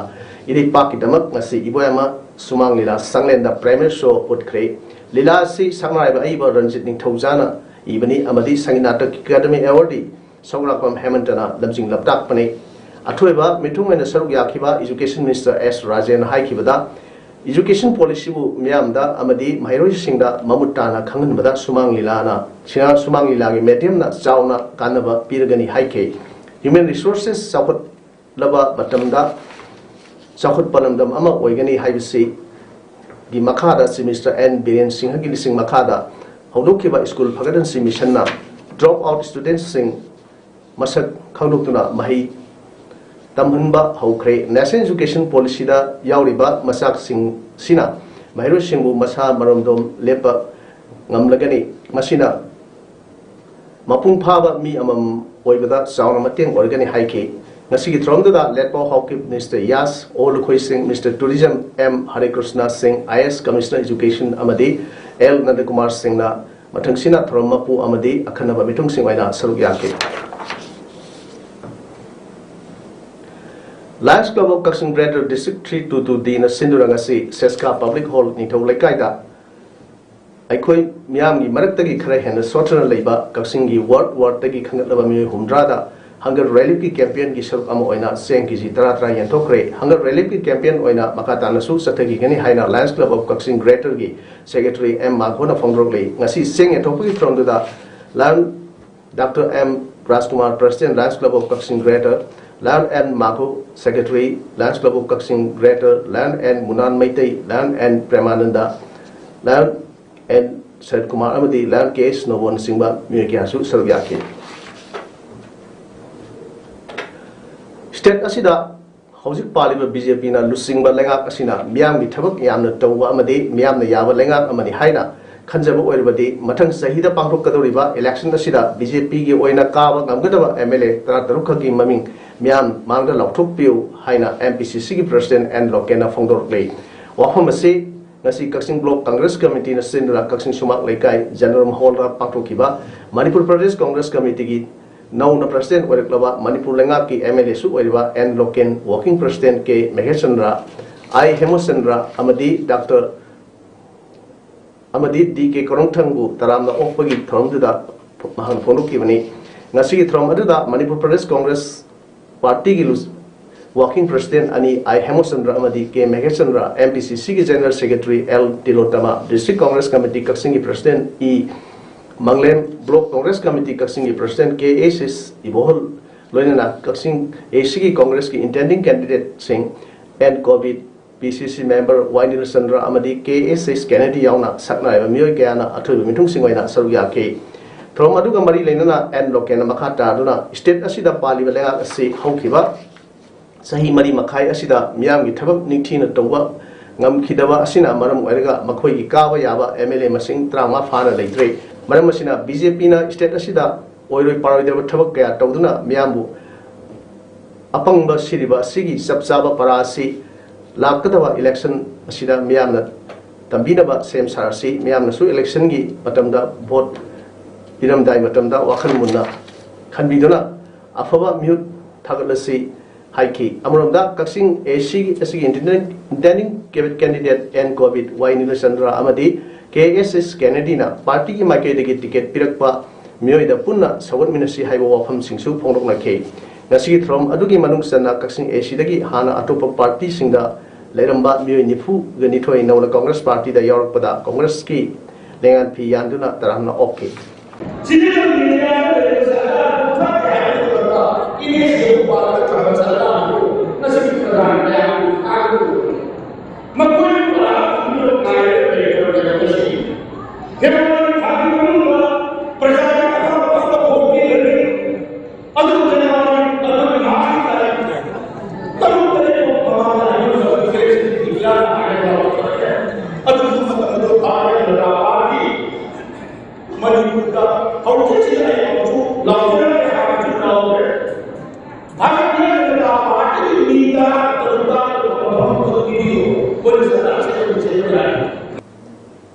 ꯏꯔꯩꯄꯥꯛꯀꯤꯗꯃꯛ ꯉꯁꯤ ꯏꯕꯣꯌꯥꯏꯃ ꯁꯨꯃꯥꯡ ꯂꯤꯂꯥ ꯁꯪꯂꯦꯟꯗ ꯄ꯭ꯔꯦꯃꯤꯌꯔ ꯁꯣ ꯎꯠꯈ꯭ꯔꯦ꯫ ꯂꯤꯂꯥ ꯑꯁꯤ ꯁꯛꯅꯥꯏꯕ ꯑꯏꯕ ꯔꯟꯖꯤꯠ ꯅꯤꯡꯊꯧꯖꯥꯅ ꯏꯕꯅꯤ ꯑꯃꯗꯤ ꯁꯪꯒꯤꯠ ꯅꯥꯇꯛ ꯑꯦꯀꯥꯗꯃꯤ ꯑꯦꯋꯥꯔꯗꯤ ꯁꯧꯒ꯭ꯔꯥꯛꯄꯝ ꯍꯦꯃꯟꯇꯅ ꯂꯝꯖꯤꯡ ꯂꯝꯇꯥꯛꯄꯅꯤ꯫ ꯑꯊꯣꯏꯕ ꯃꯤꯊꯨꯡ ꯑꯣꯏꯅ ꯁꯔꯨꯛ ꯌꯥꯈꯤꯕ Education Minister ꯑꯦꯁ ꯔꯥꯖꯦꯟꯅ ꯍꯥꯏꯈꯤꯕꯗ, Education Policyꯕꯨ ꯃꯤꯌꯥꯝꯗ ꯑꯃꯗꯤ ꯃꯍꯩꯔꯣꯏꯁꯤꯡꯗ ꯃꯃꯨꯠ ꯇꯥꯅ ꯈꯪꯍꯟꯕꯗ ꯁꯨꯃꯥꯡ ꯂꯤꯂꯥꯅ, ꯁꯤꯅ ꯁꯨꯃꯥꯡ ꯂꯤꯂꯥꯒꯤ mediumꯅ ꯆꯥꯎꯅ ꯀꯥꯟꯅꯕ ꯄꯤꯔꯒꯅꯤ ꯍꯥꯏꯈꯤ꯫ Human Resources ꯆꯥꯎꯈꯠꯂꯕ ꯃꯇꯝꯗ ꯆꯥꯎꯈꯠꯄ ꯂꯝꯗꯝ ꯑꯃ ꯑꯣꯏꯒꯅꯤ ꯍꯥꯏꯕꯁꯤꯒꯤ ꯃꯈꯥꯗ Chief Minister ꯑꯦꯟ ꯕꯤꯔꯦꯟ ꯁꯤꯡꯍꯒꯤ ꯂꯨꯆꯤꯡ ꯃꯈꯥꯗ ꯍꯧꯗꯣꯛꯈꯤꯕ ꯁ꯭ꯀꯨꯜ ꯐꯒꯠꯍꯟꯁꯤ ꯃꯤꯁꯟꯅ drop out studentꯁꯤꯡ ꯃꯁꯛ ꯈꯪꯗꯣꯛꯇꯨꯅ ꯃꯍꯩ ꯇꯝꯍꯟꯕ ꯍꯧꯈ꯭ꯔꯦ꯫ National Education Policyꯗ ꯌꯥꯎꯔꯤꯕ ꯃꯆꯥꯛꯁꯤꯡꯁꯤꯅ ꯃꯍꯩꯔꯣꯏꯁꯤꯡꯕꯨ ꯃꯁꯥ ꯃꯔꯣꯝꯗꯣꯝ ꯂꯦꯞꯄ ꯉꯝꯂꯒꯅꯤ꯫ ꯃꯁꯤꯅ ꯃꯄꯨꯡ ꯐꯥꯕ ꯃꯤ ꯑꯃꯃꯝ ꯑꯣꯏꯕꯗ ꯆꯥꯎꯅ ꯃꯇꯦꯡ ꯑꯣꯏꯔꯒꯅꯤ ꯍꯥꯏꯈꯤ꯫ ꯉꯁꯤꯒꯤ ꯊꯧꯔꯝꯗꯨꯗ ꯂꯦꯠꯄꯥꯎ ꯍꯥꯎꯀꯤꯞ ꯃꯤꯁꯇꯔ ꯌꯥꯁ, ꯑꯣ ꯂꯨꯈꯣꯏ ꯁꯤꯡ, ꯃꯤꯁꯇꯔ ꯇꯨꯔꯤꯖꯝ ꯑꯦꯝ ꯍꯔꯦꯀ꯭ꯔꯤꯁꯅ ꯁꯤꯡ, ꯑꯥꯏ ꯑꯦꯁ ꯀꯃꯤꯁꯅꯔ ꯏꯖꯨꯀꯦꯁꯟ ꯑꯃꯗꯤ ꯑꯦꯜ ꯅꯟꯗꯀꯨꯃꯥꯔ ꯁꯤꯡꯅ ꯃꯊꯪꯁꯤꯅ ꯊꯧꯔꯝ ꯃꯄꯨ ꯑꯃꯗꯤ ꯑꯈꯟꯅꯕ ꯃꯤꯊꯨꯡꯁꯤꯡ ꯑꯣꯏꯅ ꯁꯔꯨꯛ ꯌꯥꯈꯤ꯫ Lions Club of Kakching Greater District three two two D ꯅ ꯁꯤꯟꯗꯨꯅ ꯉꯁꯤ ꯁꯦꯁꯀꯥ ꯄꯕ꯭ꯂꯤꯛ ꯍꯣꯜ ꯅꯤꯡꯊꯧ ꯂꯩꯀꯥꯏꯗ ꯑꯩꯈꯣꯏ ꯃꯤꯌꯥꯝꯒꯤ ꯃꯔꯛꯇꯒꯤ ꯈꯔ ꯍꯦꯟꯅ ꯁꯣꯠꯊꯅ ꯂꯩꯕ ꯀꯛꯆꯤꯡꯒꯤ ꯋꯥꯔꯗ ꯋꯥꯔꯗꯇꯒꯤ ꯈꯟꯒꯠꯂꯕ ꯃꯤꯑꯣꯏ ꯍꯨꯝꯗ꯭ꯔꯥꯗ ꯍꯪꯒꯔ ꯔꯤꯂꯤꯐꯀꯤ ꯀꯦꯝꯄꯦꯟꯒꯤ ꯁꯔꯨꯛ ꯑꯃ ꯑꯣꯏꯅ ꯆꯦꯡ ꯀꯦꯖꯤ ꯇꯔꯥ ꯇꯔꯥ ꯌꯦꯟꯊꯣꯛꯈ꯭ꯔꯦ꯫ ꯍꯪꯒꯔ ꯔꯤꯂꯤꯐꯀꯤ ꯀꯦꯝꯄꯦꯟ ꯑꯣꯏꯅ ꯃꯈꯥ ꯇꯥꯅꯁꯨ ꯆꯠꯊꯈꯤꯒꯅꯤ ꯍꯥꯏꯅ ꯂꯥꯌꯟꯁ ꯀ꯭ꯂꯕ ꯑꯣꯐ ꯀꯛꯆꯤꯡ ꯒ꯭ꯔꯦꯇꯔꯒꯤ ꯁꯦꯀ꯭ꯔꯦꯇꯔꯤ ꯑꯦꯝ ꯃꯥꯒꯣꯅ ꯐꯣꯡꯗꯣꯔꯛꯂꯤ꯫ ꯉꯁꯤ ꯆꯦꯡ ꯌꯦꯟꯊꯣꯛꯄꯒꯤ ꯊꯧꯔꯝꯗꯨꯗ lion doctor M Rajkumar, president, Lions club of Kakching greater, lion N Mago, secretary, Lions club of Kakching greater, lion N Munan Meitei, lion N Premananda, lion N Saratkumar ꯑꯃꯗꯤ ꯂꯥꯌꯟ ꯀꯦ ꯑꯦꯁ ꯅꯣꯕꯣꯅꯆꯤꯡꯕ ꯃꯤꯑꯣꯏ ꯀꯌꯥꯁꯨ ꯁꯔꯨꯛ ꯌꯥꯈꯤ꯫ ꯁ꯭ꯇꯦꯠ ꯑꯁꯤꯗ ꯍꯧꯖꯤꯛ ꯄꯥꯜꯂꯤꯕ ꯕꯤ ꯖꯦ ꯄꯤꯅ ꯂꯨꯆꯤꯡꯕ ꯂꯩꯉꯥꯛ ꯑꯁꯤꯅ ꯃꯤꯌꯥꯝꯒꯤ ꯊꯕꯛ ꯌꯥꯝꯅ ꯇꯧꯕ ꯑꯃꯗꯤ ꯃꯤꯌꯥꯝꯅ ꯌꯥꯕ ꯂꯩꯉꯥꯛ ꯑꯃꯅꯤ ꯍꯥꯏꯅ ꯈꯟꯖꯕ ꯑꯣꯏꯔꯕꯗꯤ, ꯃꯊꯪ ꯆꯍꯤꯗ ꯄꯥꯡꯊꯣꯛꯀꯗꯧꯔꯤꯕ ꯏꯂꯦꯛꯁꯟ ꯑꯁꯤꯗ ꯕꯤ ꯖꯦ ꯄꯤꯒꯤ ꯑꯣꯏꯅ ꯀꯥꯕ ꯉꯝꯒꯗꯕ ꯑꯦꯝ ꯑꯦꯜ ꯑꯦ ꯇꯔꯥꯇꯔꯨꯛ ꯈꯛꯀꯤ ꯃꯃꯤꯡ ꯃꯤꯌꯥꯝ ꯃꯥꯡꯗ ꯂꯥꯎꯊꯣꯛꯄꯤꯌꯨ ꯍꯥꯏꯅ ꯑꯦꯝ ꯄꯤ ꯁꯤ ꯁꯤꯒꯤ ꯄ꯭ꯔꯁꯤꯗꯦꯟ ꯑꯦꯟ ꯂꯣꯀꯦꯟꯅ ꯐꯣꯡꯗꯣꯔꯛꯂꯤ꯫ ꯋꯥꯐꯝ ꯑꯁꯤ ꯉꯁꯤ ꯀꯛꯆꯤꯡ ꯕ꯭ꯂꯣꯛ ꯀꯪꯒ꯭ꯔꯦꯁ ꯀꯃꯤꯇꯤꯅ ꯁꯤꯟꯗꯨꯅ ꯀꯛꯆꯤꯡ ꯁꯨꯃꯥꯡ ꯂꯩꯀꯥꯏ ꯖꯦꯅꯔꯦꯜ ꯍꯣꯜꯗ ꯄꯥꯡꯊꯣꯛꯈꯤꯕ ꯃꯅꯤꯄꯨꯔ ꯄ꯭ꯔꯗꯦꯁ ꯀꯪꯒ꯭ꯔꯦꯁ ꯀꯃꯤꯇꯤꯒꯤ ꯅꯧꯅ ꯄ꯭ꯔꯁꯤꯗꯦꯟ ꯑꯣꯏꯔꯛꯂꯕ ꯃꯅꯤꯄꯨꯔ ꯂꯩꯉꯥꯛꯀꯤ ꯑꯦꯝ ꯑꯦꯜ ꯑꯦꯁꯨ ꯑꯣꯏꯔꯤꯕ ꯑꯦꯟ ꯂꯣꯀꯦꯟ, ꯋꯥꯔꯀꯤꯡ ꯄ꯭ꯔꯁꯤꯗꯦꯟ ꯀꯦ ꯃꯦꯘꯦꯁꯆꯟꯗ꯭ꯔ, ꯑꯥꯏ ꯍꯦꯃꯆꯟꯗ꯭ꯔ ꯑꯃꯗꯤ ꯗꯥꯛꯇꯔ ꯑꯃꯗꯤ ꯗꯤ ꯀꯦ ꯀꯣꯔꯣꯡꯊꯪꯕꯨ ꯇꯔꯥꯝꯅ ꯑꯣꯛꯄꯒꯤ ꯊꯧꯔꯝꯗꯨꯗ ꯃꯍꯥꯛꯅ ꯐꯣꯡꯗꯣꯛꯈꯤꯕꯅꯤ꯫ ꯉꯁꯤꯒꯤ ꯊꯧꯔꯝ ꯑꯗꯨꯗ ꯃꯅꯤꯄꯨꯔ ꯄ꯭ꯔꯗꯦꯁ ꯀꯪꯒ꯭ꯔꯦꯁ ꯄꯥꯔꯇꯤꯒꯤ ꯂꯨ-, ꯋꯥꯔꯀꯤꯡ ꯄ꯭ꯔꯁꯤꯗꯦꯟ ꯑꯅꯤ, ꯑꯥꯏ ꯍꯦꯃꯆꯟꯗ꯭ꯔ ꯑꯃꯗꯤ ꯀꯦ ꯃꯦꯘꯦꯁꯆꯟꯗ꯭ꯔ, ꯑꯦꯝ ꯄꯤ ꯁꯤ ꯁꯤꯒꯤ general secretary L Tilotama, district Congress committee ꯀꯛꯆꯤꯡꯒꯤ president E Manglem, block Congress committee ꯀꯛꯆꯤꯡꯒꯤ ꯄ꯭ꯔꯁꯤꯗꯦꯟ ꯀꯦ ꯑꯦꯁ ꯏꯕꯣꯍꯜ, ꯂꯣꯏꯅꯅ ꯀꯛꯆꯤꯡ ꯑꯦ ꯁꯤꯒꯤ ꯀꯪꯒ꯭ꯔꯦꯁꯀꯤ ꯏꯟꯇꯦꯟꯗꯤꯡ ꯀꯦꯟꯗꯤꯗꯦꯠꯁꯤꯡ N Kobit, P C C member ꯋꯥꯏ ꯅꯤꯂꯆꯟꯗ꯭ꯔ ꯑꯃꯗꯤ ꯀꯦ ꯑꯦꯁ ꯑꯦꯁ ꯀꯦꯅꯦꯗꯤ ꯌꯥꯎꯅ ꯁꯛꯅꯥꯏꯔꯕ ꯃꯤꯑꯣꯏ ꯀꯌꯥꯅ ꯑꯊꯣꯏꯕ ꯃꯤꯊꯨꯡꯁꯤꯡ ꯑꯣꯏꯅ ꯁꯔꯨꯛ ꯌꯥꯈꯤ꯫ ꯊꯧꯔꯝ ꯑꯗꯨꯒ ꯃꯔꯤ ꯂꯩꯅꯅ ꯑꯦꯟ ꯂꯣꯀꯦꯟꯅ ꯃꯈꯥ ꯇꯥꯗꯨꯅ ꯁ꯭ꯇꯦꯠ ꯑꯁꯤꯗ ꯄꯥꯜꯂꯤꯕ ꯂꯩꯉꯥꯛ ꯑꯁꯤ ꯍꯧꯈꯤꯕ ꯆꯍꯤ ꯃꯔꯤ ꯃꯈꯥꯏ ꯑꯁꯤꯗ ꯃꯤꯌꯥꯝꯒꯤ ꯊꯕꯛ ꯅꯤꯡꯊꯤꯅ ꯇꯧꯕ ꯉꯝꯈꯤꯗꯕ ꯑꯁꯤꯅ ꯃꯔꯝ ꯑꯣꯏꯔꯒ ꯃꯈꯣꯏꯒꯤ ꯀꯥꯕ ꯌꯥꯕ ꯑꯦꯝ ꯑꯦꯜ ꯑꯦ ꯃꯁꯤꯡ ꯇꯔꯥꯃꯉꯥ ꯐꯥꯅ ꯂꯩꯇ꯭ꯔꯦ꯫ ꯃꯔꯝ ꯑꯁꯤꯅ ꯕꯤ ꯖꯦ ꯄꯤꯅ ꯁ꯭ꯇꯦꯠ ꯑꯁꯤꯗ ꯑꯣꯏꯔꯣꯏ ꯄꯥꯔꯣꯏꯗꯕ ꯊꯕꯛ ꯀꯌꯥ ꯇꯧꯗꯨꯅ ꯃꯤꯌꯥꯝꯕꯨ ꯑꯄꯪꯕ ꯁꯤꯔꯤꯕ ꯑꯁꯤꯒꯤ ꯆꯞ ꯆꯥꯕ ꯄꯔꯥ ꯑꯁꯤ ꯂꯥꯛꯀꯗꯕ ꯏꯂꯦꯛꯁꯟ ꯑꯁꯤꯗ ꯃꯤꯌꯥꯝꯅ ꯇꯝꯕꯤꯅꯕ ꯁꯦꯝ ꯁꯥꯔꯁꯤ꯫ ꯃꯤꯌꯥꯝꯅꯁꯨ ꯏꯂꯦꯛꯁꯟꯒꯤ ꯃꯇꯝꯗ ꯚꯣꯠ ꯄꯤꯔꯝꯗꯥꯏ ꯃꯇꯝꯗ ꯋꯥꯈꯜ ꯃꯨꯟꯅ ꯈꯟꯕꯤꯗꯨꯅ ꯑꯐꯕ ꯃꯤꯍꯨꯠ ꯊꯥꯒꯠꯂꯁꯤ ꯍꯥꯏꯈꯤ꯫ ꯑꯃꯔꯣꯝꯗ ꯀꯛꯆꯤꯡ ꯑꯦ ꯁꯤ ꯑꯁꯤꯒꯤ ꯏꯟꯗꯤꯄꯦꯟꯗꯦꯟ ꯀꯦꯟꯗꯤꯗꯦꯠ ꯑꯦꯟ ꯀꯣꯕꯤꯠ ꯋꯥꯏ ꯅꯤꯂꯆꯟꯗ꯭ꯔ ꯑꯃꯗꯤ ꯀꯦ ꯑꯦꯁ ꯑꯦꯁ ꯀꯦꯅꯦꯗꯤꯅ ꯄꯥꯔꯇꯤꯒꯤ ꯃꯥꯏꯀꯩꯗꯒꯤ ꯇꯤꯀꯦꯠ ꯄꯤꯔꯛꯄ ꯃꯤꯑꯣꯏꯗ ꯄꯨꯟꯅ ꯁꯧꯒꯠꯃꯤꯟꯅꯁꯤ ꯍꯥꯏꯕ ꯋꯥꯐꯝꯁꯤꯡꯁꯨ ꯐꯣꯡꯗꯣꯛꯅꯈꯤ꯫ ꯉꯁꯤꯒꯤ ꯊꯧꯔꯝ ꯑꯗꯨꯒꯤ ꯃꯅꯨꯡ ꯆꯟꯅ ꯀꯛꯆꯤꯡ ꯑꯦ ꯁꯤꯗꯒꯤ ꯍꯥꯟꯅ ꯑꯇꯣꯞꯄ ꯄꯥꯔꯇꯤꯁꯤꯡꯗ ꯂꯩꯔꯝꯕ ꯃꯤꯑꯣꯏ ꯅꯤꯐꯨꯒ ꯅꯤꯊꯣꯏ ꯅꯧꯅ ꯀꯪꯒ꯭ꯔꯦꯁ ꯄꯥꯔꯇꯤꯗ ꯌꯥꯎꯔꯛꯄꯗ ꯀꯪꯒ꯭ꯔꯦꯁꯀꯤ ꯂꯦꯡꯌꯥꯟ ꯐꯤ ꯌꯥꯟꯗꯨꯅ ꯇꯔꯥꯝꯅ ꯑꯣꯛꯈꯤ꯫ ꯁꯤꯖꯤꯟꯅꯕꯒꯤ ꯃꯌꯥꯝꯗ ꯂꯩꯔꯤꯕ ꯁꯔꯀꯥꯔ ꯐꯠꯇꯦ ꯍꯥꯏꯕ ꯊꯣꯛꯂꯛꯄ ꯏꯅꯦꯁꯤꯡ ꯄꯥꯜꯂꯒ ꯊꯝꯕ ꯁꯔꯀꯥꯔ ꯑꯗꯨ ꯉꯁꯤꯒꯤ ꯄ꯭ꯔꯙꯥꯟ ꯃꯌꯥꯝ ꯉꯥꯡꯂꯤꯕ ꯃꯈꯣꯏ ꯄꯨꯔꯥ ꯈꯨꯗꯤꯡꯃꯛ ꯉꯥꯏꯔꯒ ꯂꯩꯔꯕꯅꯦꯕ ꯉꯁꯤ꯫ ꯐꯦꯕ꯭ꯔꯨꯋꯥꯔꯤ ꯊꯥꯒꯤ ꯃꯅꯨꯡꯗ ꯄ꯭ꯔꯖꯥꯒꯤ ꯑꯄꯥꯝꯕ ꯑꯃꯠꯇ ꯐꯣꯡꯕꯤꯔꯅꯤ꯫ ꯑꯗꯨꯕꯨ ꯖꯅꯋꯥꯔꯤ ꯑꯗꯨꯒꯤ ꯃꯥꯔꯆꯀꯤ ꯇꯥꯔꯤꯛ ꯇꯔꯨꯛ ꯇꯔꯦꯠ ꯐꯥꯎ ꯃꯃꯥꯡꯗ ꯍꯥꯏꯔꯤꯕ ꯏꯂꯦꯛꯁꯟꯒꯤ ꯏꯔꯥꯡ ꯍꯥꯏꯔꯒ ꯑꯗꯨꯁꯨ ꯃꯇꯝꯗꯨ ꯐꯥꯔꯦ ꯂꯝꯄꯥꯛꯀꯤ ꯃꯅꯤꯄꯨꯔꯗ ꯍꯧꯖꯤꯛꯁꯤ ꯑꯩ ꯑꯃꯨꯛꯁꯨ ꯂꯥꯎꯖꯔꯒꯦ ꯍꯥꯏꯕꯁꯨ ꯂꯥꯎꯔꯦ꯫ ꯚꯥꯔꯠꯇꯤꯌ ꯖꯅꯇꯥ ꯄꯥꯔꯇꯤꯒꯤ ꯃꯤ ꯇꯔꯥ ꯇꯔꯨꯛ ꯇꯔꯥ ꯇꯔꯨꯛ ꯃꯐꯝ ꯈꯨꯗꯤꯡꯒꯤ ꯄꯨꯂꯤꯁ ꯑꯁꯤ ꯑꯗꯨꯝ ꯆꯦꯟꯕ ꯌꯥꯏ꯫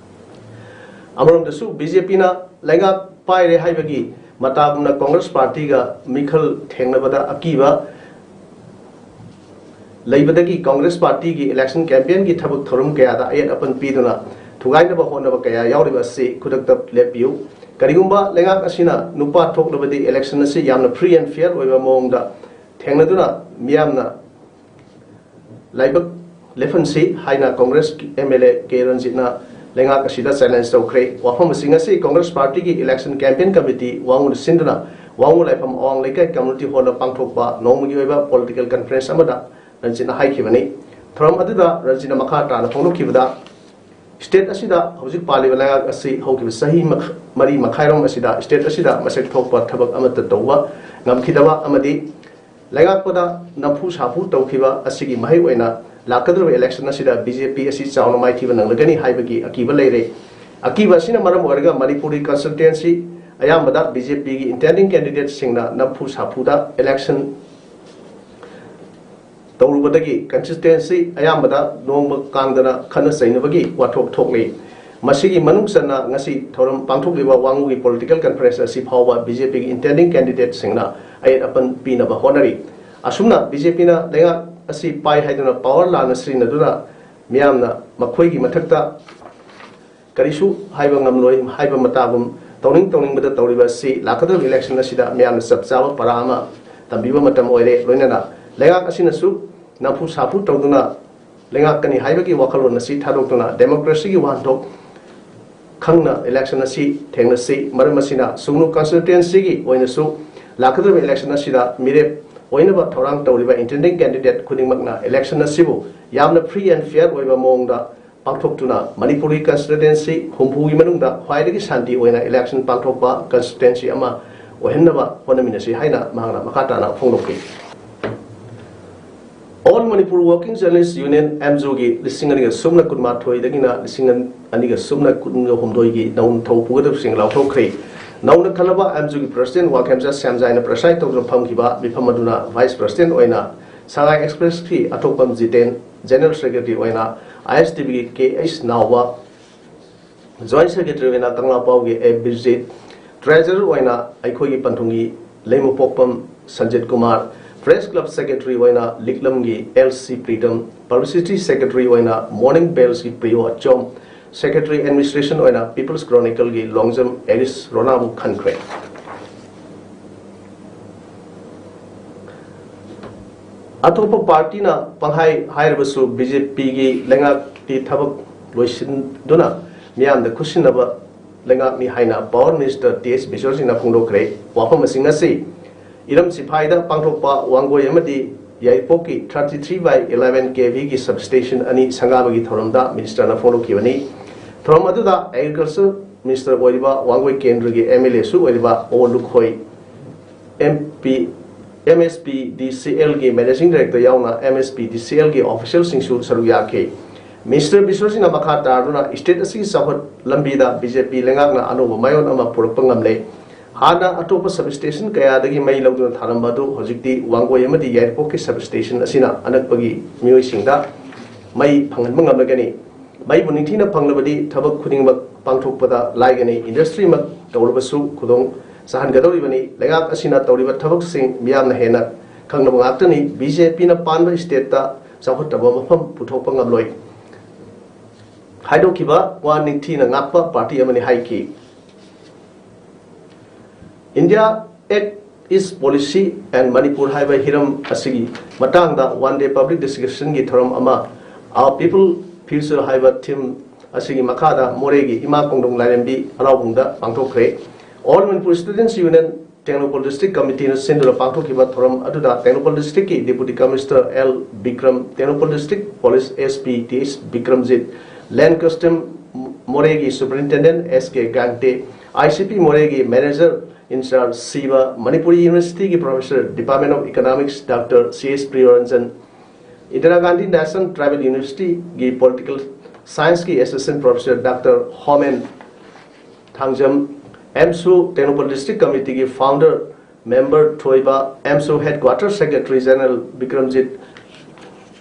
ꯑꯃꯔꯣꯝꯗꯁꯨ ꯕꯤ ꯖꯦ ꯄꯤꯅ ꯂꯩꯉꯥꯛ ꯄꯥꯏꯔꯦ ꯍꯥꯏꯕꯒꯤ ꯃꯇꯥꯒꯨꯝꯅ ꯀꯪꯒ꯭ꯔꯦꯁ ꯄꯥꯔꯇꯤꯒ ꯃꯤꯈꯜ ꯊꯦꯡꯅꯕꯗ ꯑꯀꯤꯕ ꯂꯩꯕꯗꯒꯤ ꯀꯪꯒ꯭ꯔꯦꯁ ꯄꯥꯔꯇꯤꯒꯤ ꯏꯂꯦꯛꯁꯟ ꯀꯦꯝꯄꯦꯟꯒꯤ ꯊꯕꯛ ꯊꯧꯔꯝ ꯀꯌꯥꯗ ꯑꯌꯦꯠ ꯑꯄꯟ ꯄꯤꯗꯨꯅ ꯊꯨꯒꯥꯏꯅꯕ ꯍꯣꯠꯅꯕ ꯀꯌꯥ ꯌꯥꯎꯔꯤꯕ ꯑꯁꯤ ꯈꯨꯗꯛꯇ ꯂꯦꯞꯄꯤꯌꯨ꯫ ꯀꯔꯤꯒꯨꯝꯕ ꯂꯩꯉꯥꯛ ꯑꯁꯤꯅ ꯅꯨꯄꯥ ꯊꯣꯛꯂꯕꯗꯤ ꯏꯂꯦꯛꯁꯟ ꯑꯁꯤ ꯌꯥꯝꯅ ꯐ꯭ꯔꯤ ꯑꯦꯟ ꯐꯤꯌꯔ ꯑꯣꯏꯕ ꯃꯑꯣꯡꯗ ꯊꯦꯡꯅꯗꯨꯅ ꯃꯤꯌꯥꯝꯅ ꯂꯥꯏꯕꯛ ꯂꯦꯞꯍꯟꯁꯤ ꯍꯥꯏꯅ ꯀꯪꯒ꯭ꯔꯦꯁꯀꯤ ꯑꯦꯝ ꯑꯦꯜ ꯑꯦ ꯀꯦ ꯔꯟꯖꯤꯠꯅ ꯂꯩꯉꯥꯛ ꯑꯁꯤꯗ ꯆꯦꯂꯦꯟꯖ ꯇꯧꯈ꯭ꯔꯦ꯫ ꯋꯥꯐꯝ ꯑꯁꯤ ꯉꯁꯤ ꯀꯪꯒ꯭ꯔꯦꯁ ꯄꯥꯔꯇꯤꯒꯤ ꯏꯂꯦꯛꯁꯟ ꯀꯦꯝꯄꯦꯟ ꯀꯃꯤꯇꯤ ꯋꯥꯉꯨꯅ ꯁꯤꯟꯗꯨꯅ ꯋꯥꯉꯨ ꯂꯥꯏꯐꯝ ꯑꯋꯥꯡ ꯂꯩꯀꯥꯏ ꯀꯝꯃ꯭ꯌꯨꯅꯤꯇꯤ ꯍꯣꯜꯗ ꯄꯥꯡꯊꯣꯛꯄ ꯅꯣꯡꯃꯒꯤ ꯑꯣꯏꯕ ꯄꯣꯂꯤꯇꯤꯀꯦꯜ ꯀꯟꯐꯔꯦꯟꯁ ꯑꯃꯗ ꯔꯟꯖꯤꯠꯅ ꯍꯥꯏꯈꯤꯕꯅꯤ꯫ ꯊꯧꯔꯝ ꯑꯗꯨꯗ ꯔꯟꯖꯤꯠꯅ ꯃꯈꯥ ꯇꯥꯅ ꯐꯣꯡꯗꯣꯛꯈꯤꯕꯗ, ꯁ꯭ꯇꯦꯠ ꯑꯁꯤꯗ ꯍꯧꯖꯤꯛ ꯄꯥꯜꯂꯤꯕ ꯂꯩꯉꯥꯛ ꯑꯁꯤ ꯍꯧꯈꯤꯕ ꯆꯍꯤ ꯃꯈ-, ꯃꯔꯤ ꯃꯈꯥꯏꯔꯣꯝ ꯑꯁꯤꯗ ꯁ꯭ꯇꯦꯠ ꯑꯁꯤꯗ ꯃꯁꯛ ꯊꯣꯛꯄ ꯊꯕꯛ ꯑꯃꯠꯇ ꯇꯧꯕ ꯉꯝꯈꯤꯗꯕ ꯑꯃꯗꯤ ꯂꯩꯉꯥꯛꯄꯗ ꯅꯝꯐꯨ ꯁꯥꯐꯨ ꯇꯧꯈꯤꯕ ꯑꯁꯤꯒꯤ ꯃꯍꯩ ꯑꯣꯏꯅ ꯂꯥꯛꯀꯗꯧꯔꯤꯕ election ꯑꯁꯤꯗ BJP ꯑꯁꯤ ꯆꯥꯎꯅ ꯃꯥꯏꯊꯤꯕ ꯅꯪꯂꯒꯅꯤ ꯍꯥꯏꯕꯒꯤ ꯑꯀꯤꯕ ꯂꯩꯔꯦ꯫ ꯑꯀꯤꯕ ꯑꯁꯤꯅ ꯃꯔꯝ ꯑꯣꯏꯔꯒ ꯃꯅꯤꯄꯨꯔꯒꯤ constituency ꯑꯌꯥꯝꯕꯗ BJPꯒꯤ intending candidateꯁꯤꯡꯅ ꯅꯝꯐꯨ ꯁꯥꯐꯨꯗ election ꯇꯧꯔꯨꯕꯗꯒꯤ constituency ꯑꯌꯥꯝꯕꯗ ꯅꯣꯡꯃ ꯀꯥꯡꯗꯅ ꯈꯠꯅ ꯆꯩꯅꯕꯒꯤ ꯋꯥꯊꯣꯛ ꯊꯣꯛꯂꯤ꯫ ꯃꯁꯤꯒꯤ ꯃꯅꯨꯡ ꯆꯟꯅ ꯉꯁꯤ ꯊꯧꯔꯝ ꯄꯥꯡꯊꯣꯛꯂꯤꯕ ꯋꯥꯉꯨꯒꯤ political conference ꯑꯁꯤ ꯐꯥꯎꯕ BJPꯒꯤ intending candidateꯁꯤꯡꯅ ꯑꯌꯦꯠ ꯑꯄꯟ ꯄꯤꯅꯕ ꯍꯣꯠꯅꯔꯤ꯫ ꯑꯁꯨꯝꯅ BJPꯅ ꯂꯩꯉꯥꯛ ꯑꯁꯤ ꯄꯥꯏ ꯍꯥꯏꯗꯨꯅ power ꯂꯥꯟꯅ ꯁꯤꯖꯤꯟꯅꯗꯨꯅ ꯃꯤꯌꯥꯝꯅ ꯃꯈꯣꯏꯒꯤ ꯃꯊꯛꯇ ꯀꯔꯤꯁꯨ ꯍꯥꯏꯕ ꯉꯝꯂꯣꯏ ꯍꯥꯏꯕ ꯃꯇꯥꯒꯨꯝ ꯇꯧꯅꯤꯡ ꯇꯧꯅꯤꯡꯕꯗ ꯇꯧꯔꯤꯕ ꯑꯁꯤ ꯂꯥꯛꯀꯗꯧꯔꯤꯕ election ꯑꯁꯤꯗ ꯃꯤꯌꯥꯝꯅ ꯆꯞ ꯆꯥꯕ ꯄꯔꯥ ꯑꯃ ꯇꯝꯕꯤꯕ ꯃꯇꯝ ꯑꯣꯏꯔꯦ꯫ ꯂꯣꯏꯅꯅ ꯂꯩꯉꯥꯛ ꯑꯁꯤꯅꯁꯨ ꯅꯝꯐꯨ ꯁꯥꯐꯨ ꯇꯧꯗꯨꯅ ꯂꯩꯉꯥꯛꯀꯅꯤ ꯍꯥꯏꯕꯒꯤ ꯋꯥꯈꯜꯂꯣꯟ ꯑꯁꯤ ꯊꯥꯗꯣꯛꯇꯨꯅ democracyꯒꯤ ꯋꯥꯍꯟꯊꯣꯛ ꯈꯪꯅ election ꯑꯁꯤ ꯊꯦꯡꯅꯁꯤ꯫ ꯃꯔꯝ ꯑꯁꯤꯅ ꯁꯨꯡꯅꯨ constituencyꯒꯤ ꯑꯣꯏꯅꯁꯨ ꯂꯥꯛꯀꯗꯧꯔꯤꯕ election ꯑꯁꯤꯗ ꯃꯤꯔꯦꯞ ꯑꯣꯏꯅꯕ ꯊꯧꯔꯥꯡ ꯇꯧꯔꯤꯕ intending candidate ꯈꯨꯗꯤꯡꯃꯛꯅ election ꯑꯁꯤꯕꯨ ꯌꯥꯝꯅ free and fair ꯑꯣꯏꯕ ꯃꯑꯣꯡꯗ ꯄꯥꯡꯊꯣꯛꯇꯨꯅ ꯃꯅꯤꯄꯨꯔꯒꯤ constituency ꯍꯨꯝꯐꯨꯒꯤ ꯃꯅꯨꯡꯗ ꯈ꯭ꯋꯥꯏꯗꯒꯤ ꯁꯥꯟꯇꯤ ꯑꯣꯏꯅ election ꯄꯥꯡꯊꯣꯛꯄ constituency ꯑꯃ ꯑꯣꯏꯍꯟꯅꯕ ꯍꯣꯠꯅꯃꯤꯟꯅꯁꯤ ꯍꯥꯏꯅ ꯃꯍꯥꯛꯅ ꯃꯈꯥ ꯇꯥꯅ ꯐꯣꯡꯗꯣꯛꯈꯤ꯫ All Manipur Working Journalist Union, AMJUꯒꯤ ꯂꯤꯁꯤꯡ ꯑꯅꯤꯒ ꯁꯨꯞꯅ ꯀꯨꯟꯃꯥꯊꯣꯏꯗꯒꯤꯅ ꯂꯤꯁꯤꯡ ꯑꯅꯤꯒ ꯁꯨꯞꯅ ꯀꯨꯟꯒ ꯍꯨꯝꯗꯣꯏꯒꯤ ꯅꯧꯅ ꯊꯧ ꯄꯨꯒꯗꯕꯁꯤꯡ ꯂꯥꯎꯊꯣꯛꯈ꯭ꯔꯦ꯫ ꯅꯧꯅ ꯈꯜꯂꯕ AMJUꯒꯤ president ꯋꯥꯡꯈꯦꯝꯆꯥ ꯁ꯭ꯌꯥꯝꯖꯥꯏꯅ preside ꯇꯧꯗꯨꯅ ꯐꯝꯈꯤꯕ ꯃꯤꯐꯝ ꯑꯗꯨꯅ vice president ꯑꯣꯏꯅ ꯁꯉꯥꯏ Expressꯀꯤ ꯑꯊꯣꯛꯄꯝ ꯖꯤꯇꯦꯟ, general secretary ꯑꯣꯏꯅ ISTVꯒꯤ ꯀꯦ ꯑꯩꯆ ꯅꯥꯎꯕ, joint secretary ꯑꯣꯏꯅ ꯀꯪꯂꯥꯄꯥꯎꯒꯤ ꯑꯦ ꯕꯤꯔꯖꯤꯠ, treasurer ꯑꯣꯏꯅ ꯑꯩꯈꯣꯏꯒꯤ ꯄꯟꯊꯨꯡꯒꯤ ꯂꯩꯃꯄꯣꯛꯄꯝ Sanjit Kumar, press club secretary ꯑꯣꯏꯅ ꯂꯤꯛꯂꯝꯒꯤ L C Pritam, publicity secretary ꯑꯣꯏꯅ Morning Bellꯁꯀꯤ ꯄ꯭ꯔꯤꯌꯣ ꯑꯆꯣꯝ, secretary administration ꯑꯣꯏꯅ People's Chronicleꯒꯤ ꯂꯣꯡꯖꯝ ꯑꯦꯂꯤꯁ ꯔꯣꯅꯥꯕꯨ ꯈꯟꯈ꯭ꯔꯦ꯫ ꯑꯇꯣꯞꯄ partyꯅ ꯄꯪꯍꯥꯏ ꯍꯥꯏꯔꯕꯁꯨ BJPꯒꯤ ꯂꯩꯉꯥꯛꯇꯤ ꯊꯕꯛ ꯂꯣꯏꯁꯤꯟꯗꯨꯅ ꯃꯤꯌꯥꯝꯗ ꯈꯨꯠꯁꯤꯟꯅꯕ ꯂꯩꯉꯥꯛꯅꯤ ꯍꯥꯏꯅ Power Minister ꯇꯤ ꯑꯩꯆ ꯕꯤꯁ꯭ꯋꯖꯤꯠꯅ ꯐꯣꯡꯗꯣꯛꯈ꯭ꯔꯦ꯫ ꯋꯥꯐꯝ ꯑꯁꯤ ꯉꯁꯤ ꯏꯔꯝ ꯁꯤꯐꯥꯏꯗ ꯄꯥꯡꯊꯣꯛꯄ ꯋꯥꯡꯒꯣꯏ ꯑꯃꯗꯤ ꯌꯥꯏꯔꯤꯄꯣꯛꯀꯤ thirty three by eleven KVꯒꯤ substation ꯑꯅꯤ ꯁꯪꯒꯥꯕꯒꯤ ꯊꯧꯔꯝꯗ ministerꯅ ꯐꯣꯡꯗꯣꯛꯈꯤꯕꯅꯤ꯫ ꯊꯧꯔꯝ ꯑꯗꯨꯗ Agriculture Minister ꯑꯣꯏꯔꯤꯕ ꯋꯥꯡꯒꯣꯏ ꯀꯦꯟꯗ꯭ꯔꯒꯤ MLAꯁꯨ ꯑꯣꯏꯔꯤꯕ ꯑꯣ ꯂꯨꯈꯣꯏ, MP MSPDCLꯒꯤ Managing Director ꯌꯥꯎꯅ MSPDCLꯒꯤ officialꯁꯤꯡꯁꯨ ꯁꯔꯨꯛ ꯌꯥꯈꯤ꯫ Minister ꯕꯤꯁ꯭ꯋꯖꯤꯠꯅ ꯃꯈꯥ ꯇꯥꯗꯨꯅ state ꯑꯁꯤꯒꯤ ꯆꯥꯎꯈꯠ ꯂꯝꯕꯤꯗ BJP ꯂꯩꯉꯥꯛꯅ ꯑꯅꯧꯕ ꯃꯥꯏꯑꯣꯟ ꯑꯃ ꯄꯨꯔꯛꯄ ꯉꯝꯂꯦ꯫ ꯍꯥꯟꯅ ꯑꯇꯣꯞꯄ substation ꯀꯌꯥꯗꯒꯤ ꯃꯩ ꯂꯧꯗꯨꯅ ꯊꯥꯔꯝꯕ ꯑꯗꯨ ꯍꯧꯖꯤꯛꯇꯤ ꯋꯥꯡꯒꯣꯏ ꯑꯃꯗꯤ ꯌꯥꯏꯔꯤꯄꯣꯛꯀꯤ substation ꯑꯁꯤꯅ ꯑꯅꯛꯄꯒꯤ ꯃꯤꯑꯣꯏꯁꯤꯡꯗ ꯃꯩ ꯐꯪꯍꯟꯕ ꯉꯝꯂꯒꯅꯤ꯫ ꯃꯩꯕꯨ ꯅꯤꯡꯊꯤꯅ ꯐꯪꯂꯕꯗꯤ ꯊꯕꯛ ꯈꯨꯗꯤꯡꯃꯛ ꯄꯥꯡꯊꯣꯛꯄꯗ ꯂꯥꯏꯒꯅꯤ꯫ Industryꯃꯛ ꯇꯧꯔꯕꯁꯨ ꯈꯨꯗꯣꯡ ꯆꯥꯍꯟꯒꯗꯧꯔꯤꯕꯅꯤ꯫ ꯂꯩꯉꯥꯛ ꯑꯁꯤꯅ ꯇꯧꯔꯤꯕ ꯊꯕꯛꯁꯤꯡ ꯃꯤꯌꯥꯝꯅ ꯍꯦꯟꯅ ꯈꯪꯅꯕ ꯉꯥꯛꯇꯅꯤ꯫ BJPꯅ ꯄꯥꯟꯕ stateꯇ ꯆꯥꯎꯈꯠꯇꯕ ꯃꯐꯝ ꯄꯨꯊꯣꯛꯄ ꯉꯝꯂꯣꯏ꯫ ꯍꯥꯏꯗꯣꯛꯈꯤꯕ ꯋꯥ ꯅꯤꯡꯊꯤꯅ ꯉꯥꯛꯄ party ꯑꯃꯅꯤ ꯍꯥꯏꯈꯤ꯫ India Act East Policy and Manipur ꯍꯥꯏꯕ ꯍꯤꯔꯝ ꯑꯁꯤꯒꯤ ꯃꯇꯥꯡꯗ one day public discussionꯒꯤ ꯊꯧꯔꯝ ꯑꯃ Our People Future ꯍꯥꯏꯕ theme ꯑꯁꯤꯒꯤ ꯃꯈꯥꯗ ꯃꯣꯔꯦꯒꯤ ꯏꯃꯥ ꯀꯣꯡꯗꯣꯡ ꯂꯥꯏꯔꯦꯝꯕꯤ ꯍꯔꯥꯎꯕꯨꯡꯗ ꯄꯥꯡꯊꯣꯛꯈ꯭ꯔꯦ꯫ All Manipur Students Union Tengnoupal District Committeeꯅ ꯁꯤꯟꯗꯨꯅ ꯄꯥꯡꯊꯣꯛꯈꯤꯕ ꯊꯧꯔꯝ ꯑꯗꯨꯗ Tengnoupal districtꯀꯤ Deputy Commissioner L Bikram, Tengnoupal District Police SP Th Bikramjit, Land Custom ꯃꯣꯔꯦꯒꯤ Superintendent S K Gangte, ICP ꯃꯣꯔꯦꯒꯤ Manager in Charge ꯁꯤꯕ, Manipuri Universityꯒꯤ Professor, Department of Economics Doctor C H Priyoranjan, Indira Gandhi National Tribal Universityꯒꯤ Political Scienceꯀꯤ Assistant Professor Doctor Homen Thangjam, AMSU Tengnoupal District Committeeꯒꯤ Founder Member ꯊꯣꯏꯕ, AMSU Headquarter Secretary General Bikramjit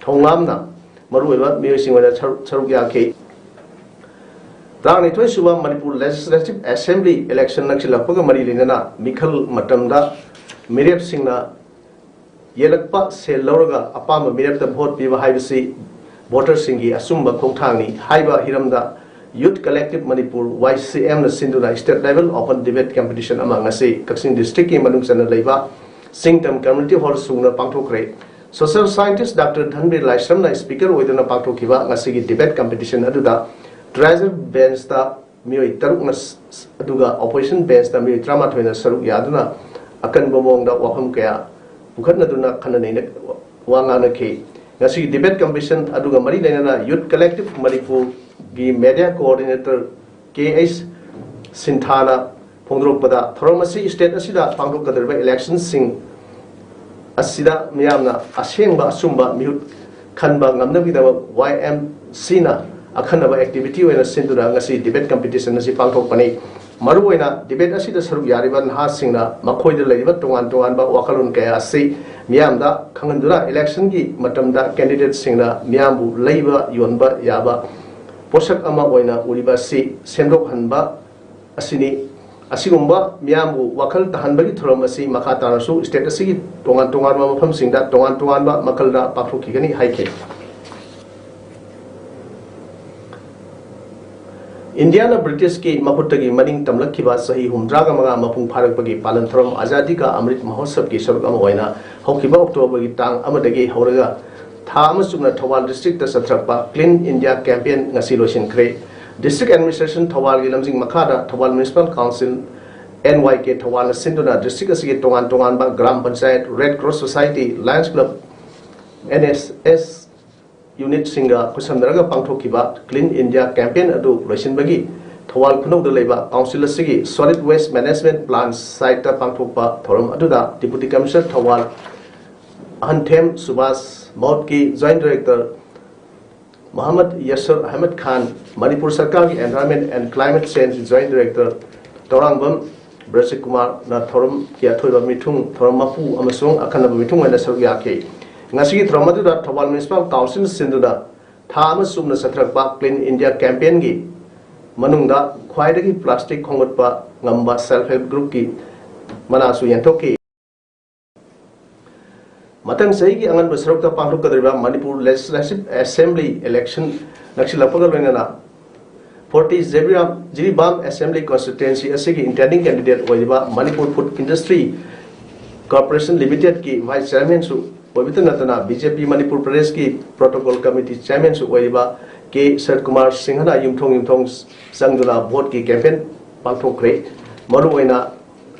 ꯊꯣꯡꯂꯥꯝꯅ ꯃꯔꯨꯑꯣꯏꯕ ꯃꯤꯑꯣꯏꯁꯤꯡ ꯑꯣꯏꯅ ꯁꯔꯨꯛ ꯁꯔꯨꯛ ꯌꯥꯈꯤ꯫ ꯇꯔꯥꯅꯤꯊꯣꯏ ꯁꯨꯕ ꯃꯅꯤꯄꯨꯔ Legislative Assembly election ꯅꯛꯁꯤꯜꯂꯛꯄꯒ ꯃꯔꯤ ꯂꯩꯅꯅ ꯃꯤꯈꯜ ꯃꯇꯝꯗ ꯃꯤꯔꯦꯞꯁꯤꯡꯅ ꯌꯦꯜꯂꯛꯄ ꯁꯦꯜ ꯂꯧꯔꯒ ꯑꯄꯥꯝꯕ ꯃꯤꯔꯦꯞꯇ vote ꯄꯤꯕ ꯍꯥꯏꯕꯁꯤ voterꯁꯤꯡꯒꯤ ꯑꯆꯨꯝꯕ ꯈꯣꯡꯊꯥꯡꯅꯤ ꯍꯥꯏꯕ ꯍꯤꯔꯝꯗ Youth Collective Manipur, YCMꯅ ꯁꯤꯟꯗꯨꯅ state level open debate competition ꯑꯃ ꯉꯁꯤ ꯀꯛꯆꯤꯡ districtꯀꯤ ꯃꯅꯨꯡ ꯆꯟꯅ ꯂꯩꯕ ꯆꯤꯡꯇꯝ Community Hall ꯁꯨꯡꯅ ꯄꯥꯡꯊꯣꯛꯈ꯭ꯔꯦ꯫ Social Scientist Doctor ꯙꯟꯕꯤꯔ ꯂꯥꯏꯁ꯭ꯔꯝꯅ speaker ꯑꯣꯏꯗꯨꯅ ꯄꯥꯡꯊꯣꯛꯈꯤꯕ ꯉꯁꯤꯒꯤ debate competition ꯑꯗꯨꯗ treasurer benchꯇ ꯃꯤꯑꯣꯏ ꯇꯔꯨꯛꯅ ꯁ-, ꯁ-, ꯑꯗꯨꯒ opposition benchꯇ ꯃꯤꯑꯣꯏ ꯇꯔꯥꯃꯥꯊꯣꯏꯅ ꯁꯔꯨꯛ ꯌꯥꯗꯨꯅ ꯑꯀꯟꯕ ꯃꯑꯣꯡꯗ ꯋꯥꯐꯝ ꯀꯌꯥ ꯄꯨꯈꯠꯅꯗꯨꯅ ꯈꯟꯅ ꯅꯩꯅ ꯋꯥ ꯉꯥꯡꯅꯈꯤ꯫ ꯉꯁꯤꯒꯤ debate competition ꯑꯗꯨꯒ ꯃꯔꯤ ꯂꯩꯅꯅ Youth Collective Manipurꯒꯤ Media Coordinator K H ꯁꯤꯟꯊꯥꯅ ꯐꯣꯡꯗꯣꯔꯛꯄꯗ, ꯊꯧꯔꯝ ꯑꯁꯤ state ꯑꯁꯤꯗ ꯄꯥꯡꯊꯣꯛꯀꯗꯧꯔꯤꯕ electionꯁꯤꯡ ꯑꯁꯤꯗ ꯃꯤꯌꯥꯝꯅ ꯑꯁꯦꯡꯕ ꯑꯆꯨꯝꯕ ꯃꯤꯍꯨꯠ ꯈꯟꯕ ꯉꯝꯅꯕꯒꯤꯗꯃꯛ ꯋꯥꯏ ꯑꯦꯝ ꯁꯤꯅ ꯑꯈꯟꯅꯕ ꯑꯦꯛꯇꯤꯚꯤꯇꯤ ꯑꯣꯏꯅ ꯁꯤꯟꯗꯨꯅ ꯉꯁꯤ ꯗꯤꯕꯦꯠ ꯀꯝꯄꯤꯇꯤꯁꯟ ꯑꯁꯤ ꯄꯥꯡꯊꯣꯛꯄꯅꯤ꯫ ꯃꯔꯨꯑꯣꯏꯅ ꯗꯤꯕꯦꯠ ꯑꯁꯤꯗ ꯁꯔꯨꯛ ꯌꯥꯔꯤꯕ ꯅꯍꯥꯁꯤꯡꯅ ꯃꯈꯣꯏꯗ ꯂꯩꯔꯤꯕ ꯇꯣꯉꯥꯟ ꯇꯣꯉꯥꯟꯕ ꯋꯥꯈꯜꯂꯣꯟ ꯀꯌꯥ ꯑꯁꯤ ꯃꯤꯌꯥꯝꯗ ꯈꯪꯍꯟꯗꯨꯅ ꯏꯂꯦꯛꯁꯟꯒꯤ ꯃꯇꯝꯗ ꯀꯦꯟꯗꯤꯗꯦꯠꯁꯤꯡꯅ ꯃꯤꯌꯥꯝꯕꯨ ꯂꯩꯕ ꯌꯣꯟꯕ ꯌꯥꯕ ꯄꯣꯠꯁꯛ ꯑꯃ ꯑꯣꯏꯅ ꯎꯔꯤꯕ ꯑꯁꯤ ꯁꯦꯝꯗꯣꯛꯍꯟꯕ ꯑꯁꯤꯅꯤ꯫ ꯑꯁꯤꯒꯨꯝꯕ ꯃꯤꯌꯥꯝꯕꯨ ꯋꯥꯈꯜ ꯇꯥꯍꯟꯕꯒꯤ ꯊꯧꯔꯝ ꯑꯁꯤ ꯃꯈꯥ ꯇꯥꯅꯁꯨ ꯁ꯭ꯇꯦꯠ ꯑꯁꯤꯒꯤ ꯇꯣꯉꯥꯟ ꯇꯣꯉꯥꯟꯕ ꯃꯐꯝꯁꯤꯡꯗ ꯇꯣꯉꯥꯟ ꯇꯣꯉꯥꯟꯕ ꯃꯈꯜꯗ ꯄꯥꯡꯊꯣꯛꯈꯤꯒꯅꯤ ꯍꯥꯏꯈꯤ꯫ ꯏꯟꯗꯤꯌꯥꯅ ꯕ꯭ꯔꯤꯇꯤꯁꯀꯤ ꯃꯈꯨꯠꯇꯒꯤ ꯃꯅꯤꯡ ꯇꯝꯂꯛꯈꯤꯕ ꯆꯍꯤ ꯍꯨꯝꯗ꯭ꯔꯥꯒ ꯃꯉꯥ ꯃꯄꯨꯡ ꯐꯥꯔꯛꯄꯒꯤ ꯄꯥꯂꯟ ꯊꯧꯔꯝ ꯑꯥꯖꯥꯗꯤ ꯀꯥ ꯑꯃ꯭ꯔꯤꯠ ꯃꯍꯣꯠꯁꯕꯒꯤ ꯁꯔꯨꯛ ꯑꯃ ꯑꯣꯏꯅ ꯍꯧꯈꯤꯕ ꯑꯣꯛꯇꯣꯕꯔꯒꯤ ꯇꯥꯡ ꯑꯃꯗꯒꯤ ꯍꯧꯔꯒ ꯊꯥ ꯑꯃ ꯆꯨꯞꯅ ꯊꯧꯕꯥꯜ ꯗꯤꯁꯇ꯭ꯔꯤꯛꯇ ꯆꯠꯊꯔꯛꯄ ꯀ꯭ꯂꯤꯟ ꯏꯟꯗꯤꯌꯥ ꯀꯦꯝꯄꯦꯟ ꯉꯁꯤ ꯂꯣꯏꯁꯤꯟꯈ꯭ꯔꯦ꯫ ꯗꯤꯁꯇ꯭ꯔꯤꯛ ꯑꯦꯗꯃꯤꯅꯤꯁꯇ꯭ꯔꯦꯁꯟ ꯊꯧꯕꯥꯜꯒꯤ ꯂꯝꯖꯤꯡ ꯃꯈꯥꯗ Thoubal municipal council, N Y K ꯊꯧꯕꯥꯜꯅ ꯁꯤꯟꯗꯨꯅ ꯗꯤꯁꯇ꯭ꯔꯤꯛ ꯑꯁꯤꯒꯤ ꯇꯣꯉꯥꯟ ꯇꯣꯉꯥꯟꯕ gram panchayat, red cross society, lions club, N S S ꯌꯨꯅꯤꯠꯁꯤꯡꯒ ꯈꯨꯠꯁꯝꯅꯔꯒ ꯄꯥꯡꯊꯣꯛꯈꯤꯕ ꯀ꯭ꯂꯤꯟ ꯏꯟꯗꯤꯌꯥ ꯀꯦꯝꯄꯦꯟ ꯑꯗꯨ ꯂꯣꯏꯁꯤꯟꯕꯒꯤ ꯊꯧꯕꯥꯜ ꯈꯨꯅꯧꯗ ꯂꯩꯕ ꯀꯥꯎꯟꯁꯤꯜ ꯑꯁꯤꯒꯤ ꯁꯣꯂꯤꯗ ꯋꯦꯁ ꯃꯦꯅꯦꯖꯃꯦꯟꯠ ꯄ꯭ꯂꯥꯟꯠ ꯁꯥꯏꯠꯇ ꯄꯥꯡꯊꯣꯛꯄ ꯊꯧꯔꯝ ꯑꯗꯨꯗ ꯗꯤꯄꯨꯇꯤ ꯀꯃꯤꯁꯅꯔ ꯊꯧꯕꯥꯜ ꯑꯍꯟꯊꯦꯝ ꯁꯨꯕꯥꯁ, ꯃꯍꯨꯠꯀꯤ ꯖꯣꯏꯟꯠ ꯗꯥꯏꯔꯦꯛꯇꯔ ꯃꯣꯍꯝꯃꯗ ꯌꯥꯁꯔ ꯑꯍꯃꯗ ꯈꯥꯟ, ꯃꯅꯤꯄꯨꯔ ꯁꯔꯀꯥꯔꯒꯤ environment and climate change joint director Tourangbam ꯕ꯭ꯔꯖꯀꯨꯃꯥꯔꯅ ꯊꯧꯔꯝꯒꯤ ꯑꯊꯣꯏꯕ ꯃꯤꯊꯨꯡ, ꯊꯧꯔꯝ ꯃꯄꯨ ꯑꯃꯁꯨꯡ ꯑꯈꯟꯅꯕ ꯃꯤꯊꯨꯡ ꯑꯣꯏꯅ ꯁꯔꯨꯛ ꯌꯥꯈꯤ꯫ ꯉꯁꯤꯒꯤ ꯊꯧꯔꯝ ꯑꯗꯨꯗ ꯊꯧꯕꯥꯜ ꯃ꯭ꯌꯨꯅꯤꯁꯤꯄꯥꯜ ꯀꯥꯎꯟꯁꯤꯜ ꯁꯤꯟꯗꯨꯅ ꯊꯥ ꯑꯃ ꯆꯨꯞꯅ ꯆꯠꯊꯔꯛꯄ ꯀ꯭ꯂꯤꯟ ꯏꯟꯗꯤꯌꯥ ꯀꯦꯝꯄꯦꯟꯒꯤ ꯃꯅꯨꯡꯗ ꯈ꯭ꯋꯥꯏꯗꯒꯤ ꯄ꯭ꯂꯥꯁꯇꯤꯛ ꯈꯣꯝꯒꯠꯄ ꯉꯝꯕ ꯁꯦꯜꯐ ꯍꯦꯜꯞ ꯒ꯭ꯔꯨꯞꯀꯤ ꯃꯅꯥꯁꯨ ꯌꯦꯟꯊꯣꯛꯈꯤ꯫ ꯃꯊꯪ ꯆꯍꯤꯒꯤ ꯑꯉꯟꯕ ꯁꯔꯨꯛꯇ ꯄꯥꯡꯊꯣꯛꯀꯗꯧꯔꯤꯕ ꯃꯅꯤꯄꯨꯔ ꯂꯦꯖꯤꯁꯂꯦꯇꯤꯚ ꯑꯦꯁꯦꯝꯕ꯭ꯂꯤ ꯏꯂꯦꯛꯁꯟ ꯅꯛꯁꯤꯜꯂꯛꯄꯒ ꯂꯣꯏꯅꯅ forty Jiribam, Jiribam assembly constituency ꯑꯁꯤꯒꯤ ꯏꯟꯇꯦꯟꯗꯤꯡ ꯀꯦꯟꯗꯤꯗꯦꯠ ꯑꯣꯏꯔꯤꯕ ꯃꯅꯤꯄꯨꯔ ꯐꯨꯗ ꯏꯟꯗꯁꯇ꯭ꯔꯤ ꯀꯣꯔꯄꯣꯔꯦꯁꯟ ꯂꯤꯃꯤꯇꯦꯗꯀꯤ ꯚꯥꯏꯁ ꯆꯤꯌꯥꯔꯃꯦꯟꯁꯨ ꯑꯣꯏꯕꯇ ꯅꯠꯇꯅ ꯕꯤ ꯖꯦ ꯄꯤ ꯃꯅꯤꯄꯨꯔ ꯄ꯭ꯔꯗꯦꯁꯀꯤ ꯄ꯭ꯔꯣꯇꯣꯀꯣꯜ ꯀꯃꯤꯇꯤ ꯆꯤꯌꯥꯔꯃꯦꯟꯁꯨ ꯑꯣꯏꯔꯤꯕ ꯀꯦ ꯁꯔꯠꯀꯨꯃꯥꯔ ꯁꯤꯡꯍꯅ ꯌꯨꯝꯊꯣꯡ ꯌꯨꯝꯊꯣꯡ ꯆꯪꯗꯨꯅ ꯚꯣꯠꯀꯤ ꯀꯦꯝꯄꯦꯟ ꯄꯥꯡꯊꯣꯛꯈ꯭ꯔꯦ꯫ ꯃꯔꯨꯑꯣꯏꯅ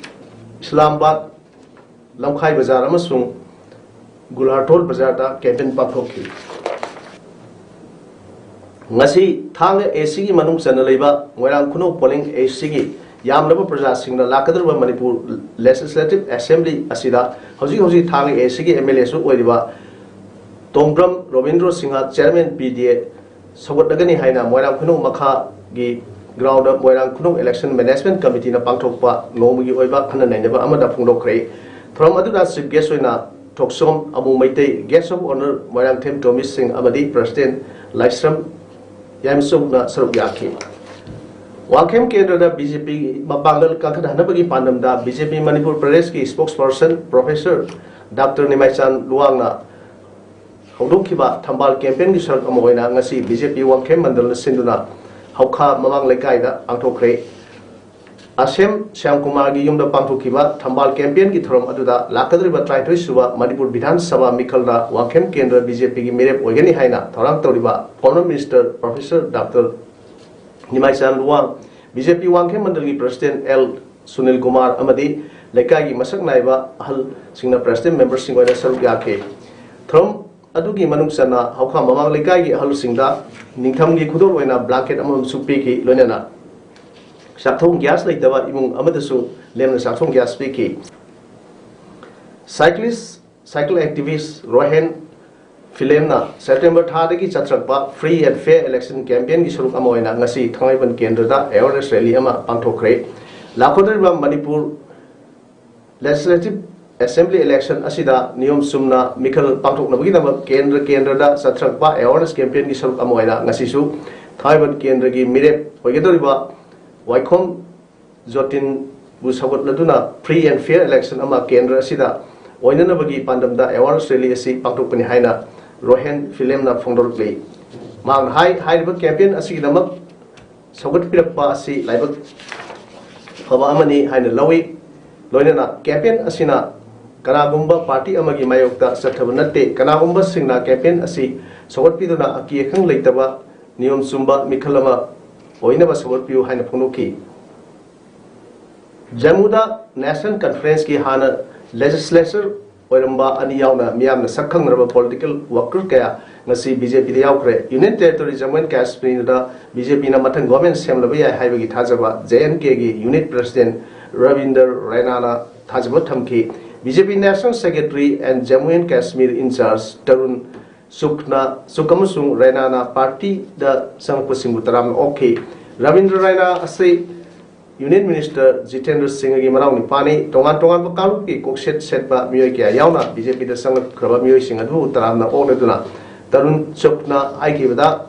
ꯏꯁꯂꯥꯃꯥꯕꯥꯗ, ꯂꯝꯈꯥꯏ ꯕꯖꯥꯔ ꯑꯃꯁꯨꯡ ꯒꯨꯜꯍꯥꯔꯊꯣꯜ ꯕꯖꯥꯔꯗ ꯀꯦꯝꯄꯦꯟ ꯄꯥꯡꯊꯣꯛꯈꯤ꯫ ꯉꯁꯤ ꯊꯥꯡꯒ ꯑꯦ ꯁꯤꯒꯤ ꯃꯅꯨꯡ ꯆꯟꯅ ꯂꯩꯕ ꯃꯣꯏꯔꯥꯡ ꯈꯨꯅꯧ ꯄꯣꯂꯤꯡ ꯑꯦ ꯁꯤꯒꯤ ꯌꯥꯝꯂꯕ ꯄ꯭ꯔꯖꯥꯁꯤꯡꯅ ꯂꯥꯛꯀꯗꯧꯔꯤꯕ ꯃꯅꯤꯄꯨꯔ Legislative Assembly ꯑꯁꯤꯗ ꯍꯧꯖꯤꯛ ꯍꯧꯖꯤꯛ ꯊꯥꯡꯒ A Cꯒꯤ M L Aꯁꯨ ꯑꯣꯏꯔꯤꯕ ꯇꯣꯡꯕ꯭ꯔꯝ Robindro Singh, Chairman P D A, ꯁꯧꯒꯠꯂꯒꯅꯤ ꯍꯥꯏꯅ ꯃꯣꯏꯔꯥꯡ ꯈꯨꯅꯧ ꯃꯈꯥꯒꯤ ground ꯃꯣꯏꯔꯥꯡ ꯈꯨꯅꯧ Election Management Committeeꯅ ꯄꯥꯡꯊꯣꯛꯄ ꯅꯣꯡꯃꯒꯤ ꯑꯣꯏꯕ ꯈꯟꯅ ꯅꯩꯅꯕ ꯑꯃꯗ ꯐꯣꯡꯗꯣꯛꯈ꯭ꯔꯦ꯫ ꯊꯧꯔꯝ ꯑꯗꯨꯗ Chief Guest ꯑꯣꯏꯅ ꯊꯣꯛꯁꯣꯝ ꯑꯃꯨ Meitei, Guest of Honour Moirangthem ꯇꯣꯃꯤꯁ ꯁꯤꯡ ꯑꯃꯗꯤ President ꯂꯥꯏꯁ꯭ꯔꯝ ꯌꯥꯏꯃꯆꯧꯅ ꯁꯔꯨꯛ ꯌꯥꯈꯤ꯫ ꯋꯥꯡꯈꯦꯝ ꯀꯦꯟꯗ꯭ꯔꯗ B J P ꯃꯄꯥꯡꯒꯜ ꯀꯟꯈꯠꯍꯟꯅꯕꯒꯤ ꯄꯥꯟꯗꯝꯗ B J P ꯃꯅꯤꯄꯨꯔ ꯄ꯭ꯔꯗꯦꯁꯀꯤ spokesperson Professor Doctor ꯅꯤꯃꯥꯏꯆꯥꯟ ꯂꯨꯋꯥꯡꯅ ꯍꯧꯗꯣꯛꯈꯤꯕ ꯊꯝꯕꯥꯜ campaignꯒꯤ ꯁꯔꯨꯛ ꯑꯃ ꯑꯣꯏꯅ ꯉꯁꯤ B J P ꯋꯥꯡꯈꯦꯝ ꯃꯟꯗꯜꯅ ꯁꯤꯟꯗꯨꯅ ꯍꯧꯈꯥ ꯃꯃꯥꯡ ꯂꯩꯀꯥꯏꯗ ꯄꯥꯡꯊꯣꯛꯈ꯭ꯔꯦ꯫ ꯑꯁꯦꯝ ꯁ꯭ꯌꯥꯝꯀꯨꯃꯥꯔꯒꯤ ꯌꯨꯝꯗ ꯄꯥꯡꯊꯣꯛꯈꯤꯕ ꯊꯝꯕꯥꯜ campaignꯒꯤ ꯊꯧꯔꯝ ꯑꯗꯨꯗ ꯂꯥꯛꯀꯗꯧꯔꯤꯕ ꯇꯔꯥꯅꯤꯊꯣꯏ ꯁꯨꯕ ꯃꯅꯤꯄꯨꯔ ꯕꯤꯙꯥꯟ ꯁꯚꯥ ꯃꯤꯈꯜꯗ ꯋꯥꯡꯈꯦꯝ ꯀꯦꯟꯗ꯭ꯔ B J Pꯒꯤ ꯃꯤꯔꯦꯞ ꯑꯣꯏꯒꯅꯤ ꯍꯥꯏꯅ ꯊꯧꯔꯥꯡ ꯇꯧꯔꯤꯕ former minister Professor Doctor ꯅꯤꯃꯥꯏꯆꯥꯟ Luwang, B J P Wangkhem ꯃꯟꯗꯜꯒꯤ President L Sunil Kumar ꯑꯃꯗꯤ ꯂꯩꯀꯥꯏꯒꯤ ꯃꯁꯛ ꯅꯥꯏꯕ ꯑꯍꯜꯁꯤꯡꯅ President memberꯁꯤꯡ ꯑꯣꯏꯅ ꯁꯔꯨꯛ ꯌꯥꯈꯤ꯫ ꯊꯧꯔꯝ ꯑꯗꯨꯒꯤ ꯃꯅꯨꯡ ꯆꯟꯅ ꯍꯧꯈꯥ ꯃꯃꯥꯡ ꯂꯩꯀꯥꯏꯒꯤ ꯑꯍꯜꯁꯤꯡꯗ ꯅꯤꯡꯊꯝꯒꯤ ꯈꯨꯗꯣꯜ ꯑꯣꯏꯅ blanket ꯑꯃꯃꯝꯁꯨ ꯄꯤꯈꯤ꯫ ꯂꯣꯏꯅꯅ ꯆꯥꯛꯊꯣꯡ gas ꯂꯩꯇꯕ ꯏꯃꯨꯡ ꯑꯃꯗꯁꯨ ꯂꯦꯝꯅ ꯆꯥꯛꯊꯣꯡ gas ꯄꯤꯈꯤ꯫ Cyclist, cycle activist Rohen ꯐꯤꯂꯦꯝꯅ September ꯊꯥꯗꯒꯤ ꯆꯠꯊꯔꯛꯄ Free and Fair Election campaignꯒꯤ ꯁꯔꯨꯛ ꯑꯃ ꯑꯣꯏꯅ ꯉꯁꯤ ꯊꯥꯡꯃꯩꯕꯟ ꯀꯦꯟꯗ꯭ꯔꯗ awareness rally ꯑꯃ ꯄꯥꯡꯊꯣꯛꯈ꯭ꯔꯦ꯫ ꯂꯥꯛꯀꯗꯧꯔꯤꯕ ꯃꯅꯤꯄꯨꯔ Legislative Assembly election ꯑꯁꯤꯗ ꯅꯤꯌꯣꯝ ꯆꯨꯝꯅ ꯃꯤꯈꯜ ꯄꯥꯡꯊꯣꯛꯅꯕꯒꯤꯗꯃꯛ ꯀꯦꯟꯗ꯭ꯔ ꯀꯦꯟꯗ꯭ꯔꯗ ꯆꯠꯊꯔꯛꯄ awareness campaignꯒꯤ ꯁꯔꯨꯛ ꯑꯃ ꯑꯣꯏꯅ ꯉꯁꯤꯁꯨ ꯊꯥꯡꯃꯩꯕꯟ ꯀꯦꯟꯗ꯭ꯔꯒꯤ ꯃꯤꯔꯦꯞ ꯑꯣꯏꯒꯗꯧꯔꯤꯕ ꯋꯥꯏꯈꯣꯝ ꯖꯣꯇꯤꯟꯕꯨ ꯁꯧꯒꯠꯂꯗꯨꯅ Free and Fair Election ꯑꯃ ꯀꯦꯟꯗ꯭ꯔ ꯑꯁꯤꯗ ꯑꯣꯏꯅꯅꯕꯒꯤ ꯄꯥꯟꯗꯝꯗ awareness rally ꯑꯁꯤ ꯄꯥꯡꯊꯣꯛꯄꯅꯤ ꯍꯥꯏꯅ ꯔꯣꯍꯦꯟ ꯐꯤꯂꯦꯝꯅ ꯐꯣꯡꯗꯣꯔꯛꯂꯤ꯫ ꯃꯍꯥꯛꯅ ꯍꯥꯏ, ꯍꯥꯏꯔꯤꯕ campaign ꯑꯁꯤꯒꯤꯗꯃꯛ ꯁꯧꯒꯠꯄꯤꯔꯛꯄ ꯑꯁꯤ ꯂꯥꯏꯕꯛ ꯐꯕ ꯑꯃꯅꯤ ꯍꯥꯏꯅ ꯂꯧꯏ꯫ ꯂꯣꯏꯅꯅ campaign ꯑꯁꯤꯅ ꯀꯅꯥꯒꯨꯝꯕ party ꯑꯃꯒꯤ ꯃꯥꯌꯣꯛꯇ ꯆꯠꯊꯕ ꯅꯠꯇꯦ꯫ ꯀꯅꯥꯒꯨꯝꯕꯁꯤꯡꯅ campaign ꯑꯁꯤ ꯁꯧꯒꯠꯄꯤꯗꯨꯅ ꯑꯀꯤ ꯑꯈꯪ ꯂꯩꯇꯕ ꯅꯤꯌꯣꯝ ꯆꯨꯝꯕ ꯃꯤꯈꯜ ꯑꯃ ꯑꯣꯏꯅꯕ ꯁꯧꯒꯠꯄꯤꯌꯨ ꯍꯥꯏꯅ ꯐꯣꯡꯗꯣꯛꯈꯤ꯫ ꯖꯝꯃꯨꯗ National Conferenceꯀꯤ ꯍꯥꯟꯅ legislator ꯑꯣꯏꯔꯝꯕ ꯑꯅꯤ ꯌꯥꯎꯅ ꯃꯤꯌꯥꯝꯅ ꯁꯛ ꯈꯪꯅꯔꯕ political worker ꯀꯌꯥ ꯉꯁꯤ ꯕꯤ ꯖꯦ ꯄꯤꯗ ꯌꯥꯎꯈ꯭ꯔꯦ꯫ Union Territory Jammu and Kashmirꯗ ꯕꯤ ꯖꯦ ꯄꯤꯅ ꯃꯊꯪ government ꯁꯦꯝꯂꯕ ꯌꯥꯏ ꯍꯥꯏꯕꯒꯤ ꯊꯥꯖꯕ J N Kꯒꯤ unit president Rabindra ꯔꯩꯅꯥꯅ ꯊꯥꯖꯕ ꯊꯝꯈꯤ꯫ B J P National Secretary and Jammu and Kashmir in charge Tarun ꯆꯨꯛꯅ, ꯆꯨꯛ ꯑꯃꯁꯨꯡ ꯔꯩꯅꯥꯅ partyꯗ ꯆꯪꯂꯛꯄꯁꯤꯡꯕꯨ ꯇꯔꯥꯝꯅ ꯑꯣꯛꯈꯤ꯫ ꯔꯕꯤꯟꯗ꯭ꯔ ꯔꯩꯅꯥ ꯑꯁꯤ Union Minister ꯖꯤꯇꯦꯟꯗ꯭ꯔ ꯁꯤꯡꯍꯒꯤ ꯃꯅꯥꯎ ꯅꯨꯄꯥꯅꯤ꯫ ꯇꯣꯉꯥꯟ ꯇꯣꯉꯥꯟꯕ ꯀꯥꯡꯂꯨꯞꯀꯤ ꯀꯣꯛꯆꯦꯠ ꯁꯦꯠꯄ ꯃꯤꯑꯣꯏ ꯀꯌꯥ ꯌꯥꯎꯅ B J Pꯗ ꯆꯪꯂꯛꯈ꯭ꯔꯕ ꯃꯤꯑꯣꯏꯁꯤꯡ ꯑꯗꯨꯕꯨ ꯇꯔꯥꯝꯅ ꯑꯣꯛꯅꯗꯨꯅ ꯇꯔꯨꯟ ꯆꯨꯛꯅ ꯍꯥꯏꯈꯤꯕꯗ,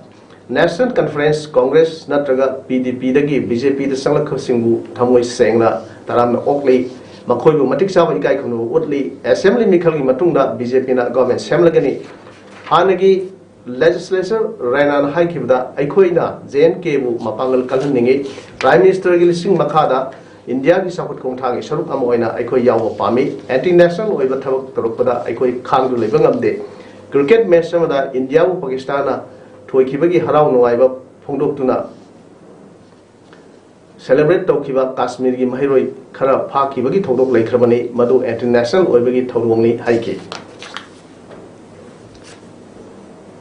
National Conference, Congress ꯅꯠꯇ꯭ꯔꯒ P D Pꯗꯒꯤ B J Pꯗ ꯆꯪꯂꯛꯈꯤꯕꯁꯤꯡꯕꯨ ꯊꯃꯣꯏ ꯁꯦꯡꯅ ꯇꯔꯥꯝꯅ ꯑꯣꯛꯂꯤ꯫ ꯃꯈꯣꯏꯕꯨ ꯃꯇꯤꯛ ꯆꯥꯕ ꯏꯀꯥꯏ ꯈꯨꯝꯅꯕ ꯎꯠꯂꯤ꯫ Assembly ꯃꯤꯈꯜꯒꯤ ꯃꯇꯨꯡꯗ B J Pꯅ government ꯁꯦꯝꯂꯒꯅꯤ꯫ ꯍꯥꯟꯅꯒꯤ legislator ꯔꯩꯅꯥꯅ ꯍꯥꯏꯈꯤꯕꯗ, ꯑꯩꯈꯣꯏꯅ J N Kꯕꯨ ꯃꯄꯥꯡꯒꯜ ꯀꯜꯍꯟꯅꯤꯡꯏ꯫ Prime Ministerꯒꯤ ꯂꯤꯁꯤꯡ ꯃꯈꯥꯗ ꯏꯟꯗꯤꯌꯥꯒꯤ ꯆꯥꯎꯈꯠ ꯈꯣꯡꯊꯥꯡꯒꯤ ꯁꯔꯨꯛ ꯑꯃ ꯑꯣꯏꯅ ꯑꯩꯈꯣꯏ ꯌꯥꯎꯕ ꯄꯥꯝꯃꯤ꯫ Anti national ꯑꯣꯏꯕ ꯊꯕꯛ ꯇꯧꯔꯛꯄꯗ ꯑꯩꯈꯣꯏ ꯈꯥꯡꯗꯨꯅ ꯂꯩꯕ ꯉꯝꯗꯦ꯫ Cricket match ꯑꯃꯗ ꯏꯟꯗꯤꯌꯥꯕꯨ ꯄꯥꯀꯤꯁꯇꯥꯟꯅ ꯊꯣꯏꯈꯤꯕꯒꯤ ꯍꯔꯥꯎ ꯅꯨꯡꯉꯥꯏꯕ ꯐꯣꯡꯗꯣꯛꯇꯨꯅ celebrate ꯇꯧꯈꯤꯕ ꯀꯥꯁꯃꯤꯔꯒꯤ ꯃꯍꯩꯔꯣꯏ ꯈꯔ ꯐꯥꯈꯤꯕꯒꯤ ꯊꯧꯗꯣꯛ ꯂꯩꯈ꯭ꯔꯕꯅꯤ, ꯃꯗꯨ anti national ꯑꯣꯏꯕꯒꯤ ꯊꯧꯗꯣꯛꯅꯤ ꯍꯥꯏꯈꯤ꯫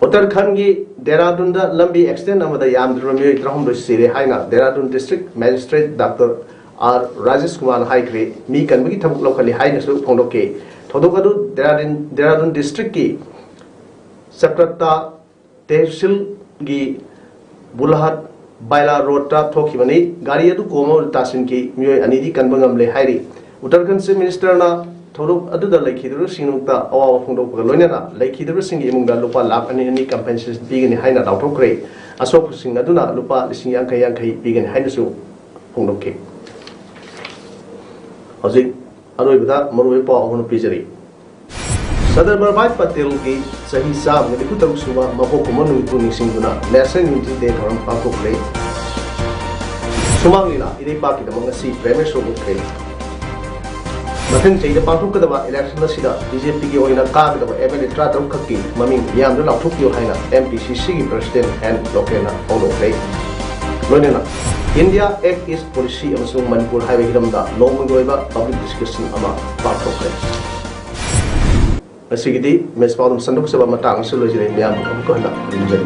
ꯎꯠꯇꯔꯈꯟꯒꯤ ꯗꯦꯔꯥꯗꯨꯟꯗ ꯂꯝꯕꯤ accident ꯑꯃꯗ ꯌꯥꯝꯗ꯭ꯔꯕ ꯃꯤꯑꯣꯏ ꯇꯔꯥꯍꯨꯝꯗꯣꯏ ꯁꯤꯔꯦ ꯍꯥꯏꯅ Dehradun District Magistrate Doctor R Rajesh ꯀꯨꯃꯥꯔꯅ ꯍꯥꯏꯈ꯭ꯔꯦ꯫ ꯃꯤ ꯀꯟꯕꯒꯤ ꯊꯕꯛ ꯂꯧꯈꯠꯂꯤ ꯍꯥꯏꯅꯁꯨ ꯐꯣꯡꯗꯣꯛꯈꯤ꯫ ꯊꯧꯗꯣꯛ ꯑꯗꯨ ꯗꯦꯔꯥꯗꯨꯟ, ꯗꯦꯔꯥꯗꯨꯟ districtꯀꯤ ꯆꯀ꯭ꯔꯇꯥ ꯇꯦꯍꯁꯤꯜꯒꯤ ꯕꯨꯂꯍꯠ ꯕꯥꯏꯂꯥ ꯔꯣꯗꯇ ꯊꯣꯛꯈꯤꯕꯅꯤ꯫ ꯒꯥꯔꯤ ꯑꯗꯨ ꯀꯣꯝ ꯑꯃꯗ ꯇꯥꯁꯤꯟꯈꯤ꯫ ꯃꯤꯑꯣꯏ ꯑꯅꯤꯗꯤ ꯀꯟꯕ ꯉꯝꯂꯦ ꯍꯥꯏꯔꯤ꯫ ꯎꯠꯇꯔꯈꯟꯗ Chief Ministerꯅ ꯊꯧꯗꯣꯛ ꯑꯗꯨꯗ ꯂꯩꯈꯤꯗꯕꯁꯤꯡꯒꯤꯗꯃꯛꯇ ꯑꯋꯥꯕ ꯐꯣꯡꯗꯣꯛꯄꯒ ꯂꯣꯏꯅꯅ ꯂꯩꯈꯤꯗꯕꯁꯤꯡꯒꯤ ꯏꯃꯨꯡꯗ ꯂꯨꯄꯥ ꯂꯥꯈ ꯑꯅꯤ ꯑꯅꯤ compensation ꯄꯤꯒꯅꯤ ꯍꯥꯏꯅ ꯂꯥꯎꯊꯣꯛꯈ꯭ꯔꯦ꯫ ꯑꯁꯣꯛꯄꯁꯤꯡ ꯑꯗꯨꯅ ꯂꯨꯄꯥ ꯂꯤꯁꯤꯡ ꯌꯥꯡꯈꯩ ꯌꯥꯡꯈꯩ ꯄꯤꯒꯅꯤ ꯍꯥꯏꯅꯁꯨ ꯐꯣꯡꯗꯣꯛꯈꯤ꯫ ꯍꯧꯖꯤꯛ ꯑꯔꯣꯏꯕꯗ ꯃꯔꯨꯑꯣꯏꯕ ꯄꯥꯎ ꯑꯍꯨꯝ ꯄꯤꯖꯔꯤ꯫ ꯁꯔꯗꯥꯔ ꯚꯜꯚꯥꯚꯥꯏ ꯄꯇꯦꯜꯒꯤ ꯆꯍꯤ ꯆꯥꯝꯃꯒ ꯅꯤꯐꯨ ꯇꯔꯨꯛ ꯁꯨꯕ ꯃꯄꯣꯛ ꯀꯨꯝꯑꯣꯟ ꯅꯨꯃꯤꯠꯄꯨ ꯅꯤꯡꯁꯤꯡꯗꯨꯅ National Unity Day ꯊꯧꯔꯝ ꯄꯥꯡꯊꯣꯛꯂꯦ꯫ ꯁꯨꯃꯥꯡ ꯂꯤꯂꯥ ꯏꯔꯩꯄꯥꯛꯀꯤꯗꯃꯛ ꯉꯁꯤ premiere show ꯎꯠꯈ꯭ꯔꯦ꯫ ꯃꯊꯪ ꯆꯍꯤꯗ ꯄꯥꯡꯊꯣꯛꯀꯗꯕ election ꯑꯁꯤꯗ B J Pꯒꯤ ꯑꯣꯏꯅ ꯀꯥꯒꯗꯕ M L A ꯇꯔꯥꯇꯔꯨꯛ ꯈꯛꯀꯤ ꯃꯃꯤꯡ ꯃꯤꯌꯥꯝꯗ ꯂꯥꯎꯊꯣꯛꯄꯤꯌꯨ ꯍꯥꯏꯅ M P C Cꯒꯤ President N ꯂꯣꯀꯦꯜꯅ ꯐꯣꯡꯗꯣꯛꯈ꯭ꯔꯦ꯫ ꯂꯣꯏꯅꯅ India Act East Policy ꯑꯃꯁꯨꯡ ꯃꯅꯤꯄꯨꯔ ꯍꯥꯏꯕ ꯍꯤꯔꯝꯗ ꯅꯣꯡꯃꯒꯤ ꯑꯣꯏꯕ public discussion ꯑꯃ ꯄꯥꯡꯊꯣꯛꯈ꯭ꯔꯦ꯫ ꯉꯁꯤꯒꯤꯗꯤ ꯃꯦꯁ ꯄꯥꯎꯗꯝ ꯁꯟꯗꯣꯛꯆꯕ ꯃꯇꯥꯡ ꯑꯁꯤꯗ ꯂꯣꯏꯖꯔꯦ꯫ ꯃꯌꯥꯝꯕꯨ ꯑꯃꯨꯛꯀ ꯍꯟꯅ ꯈꯨꯔꯨꯝꯖꯔꯤ꯫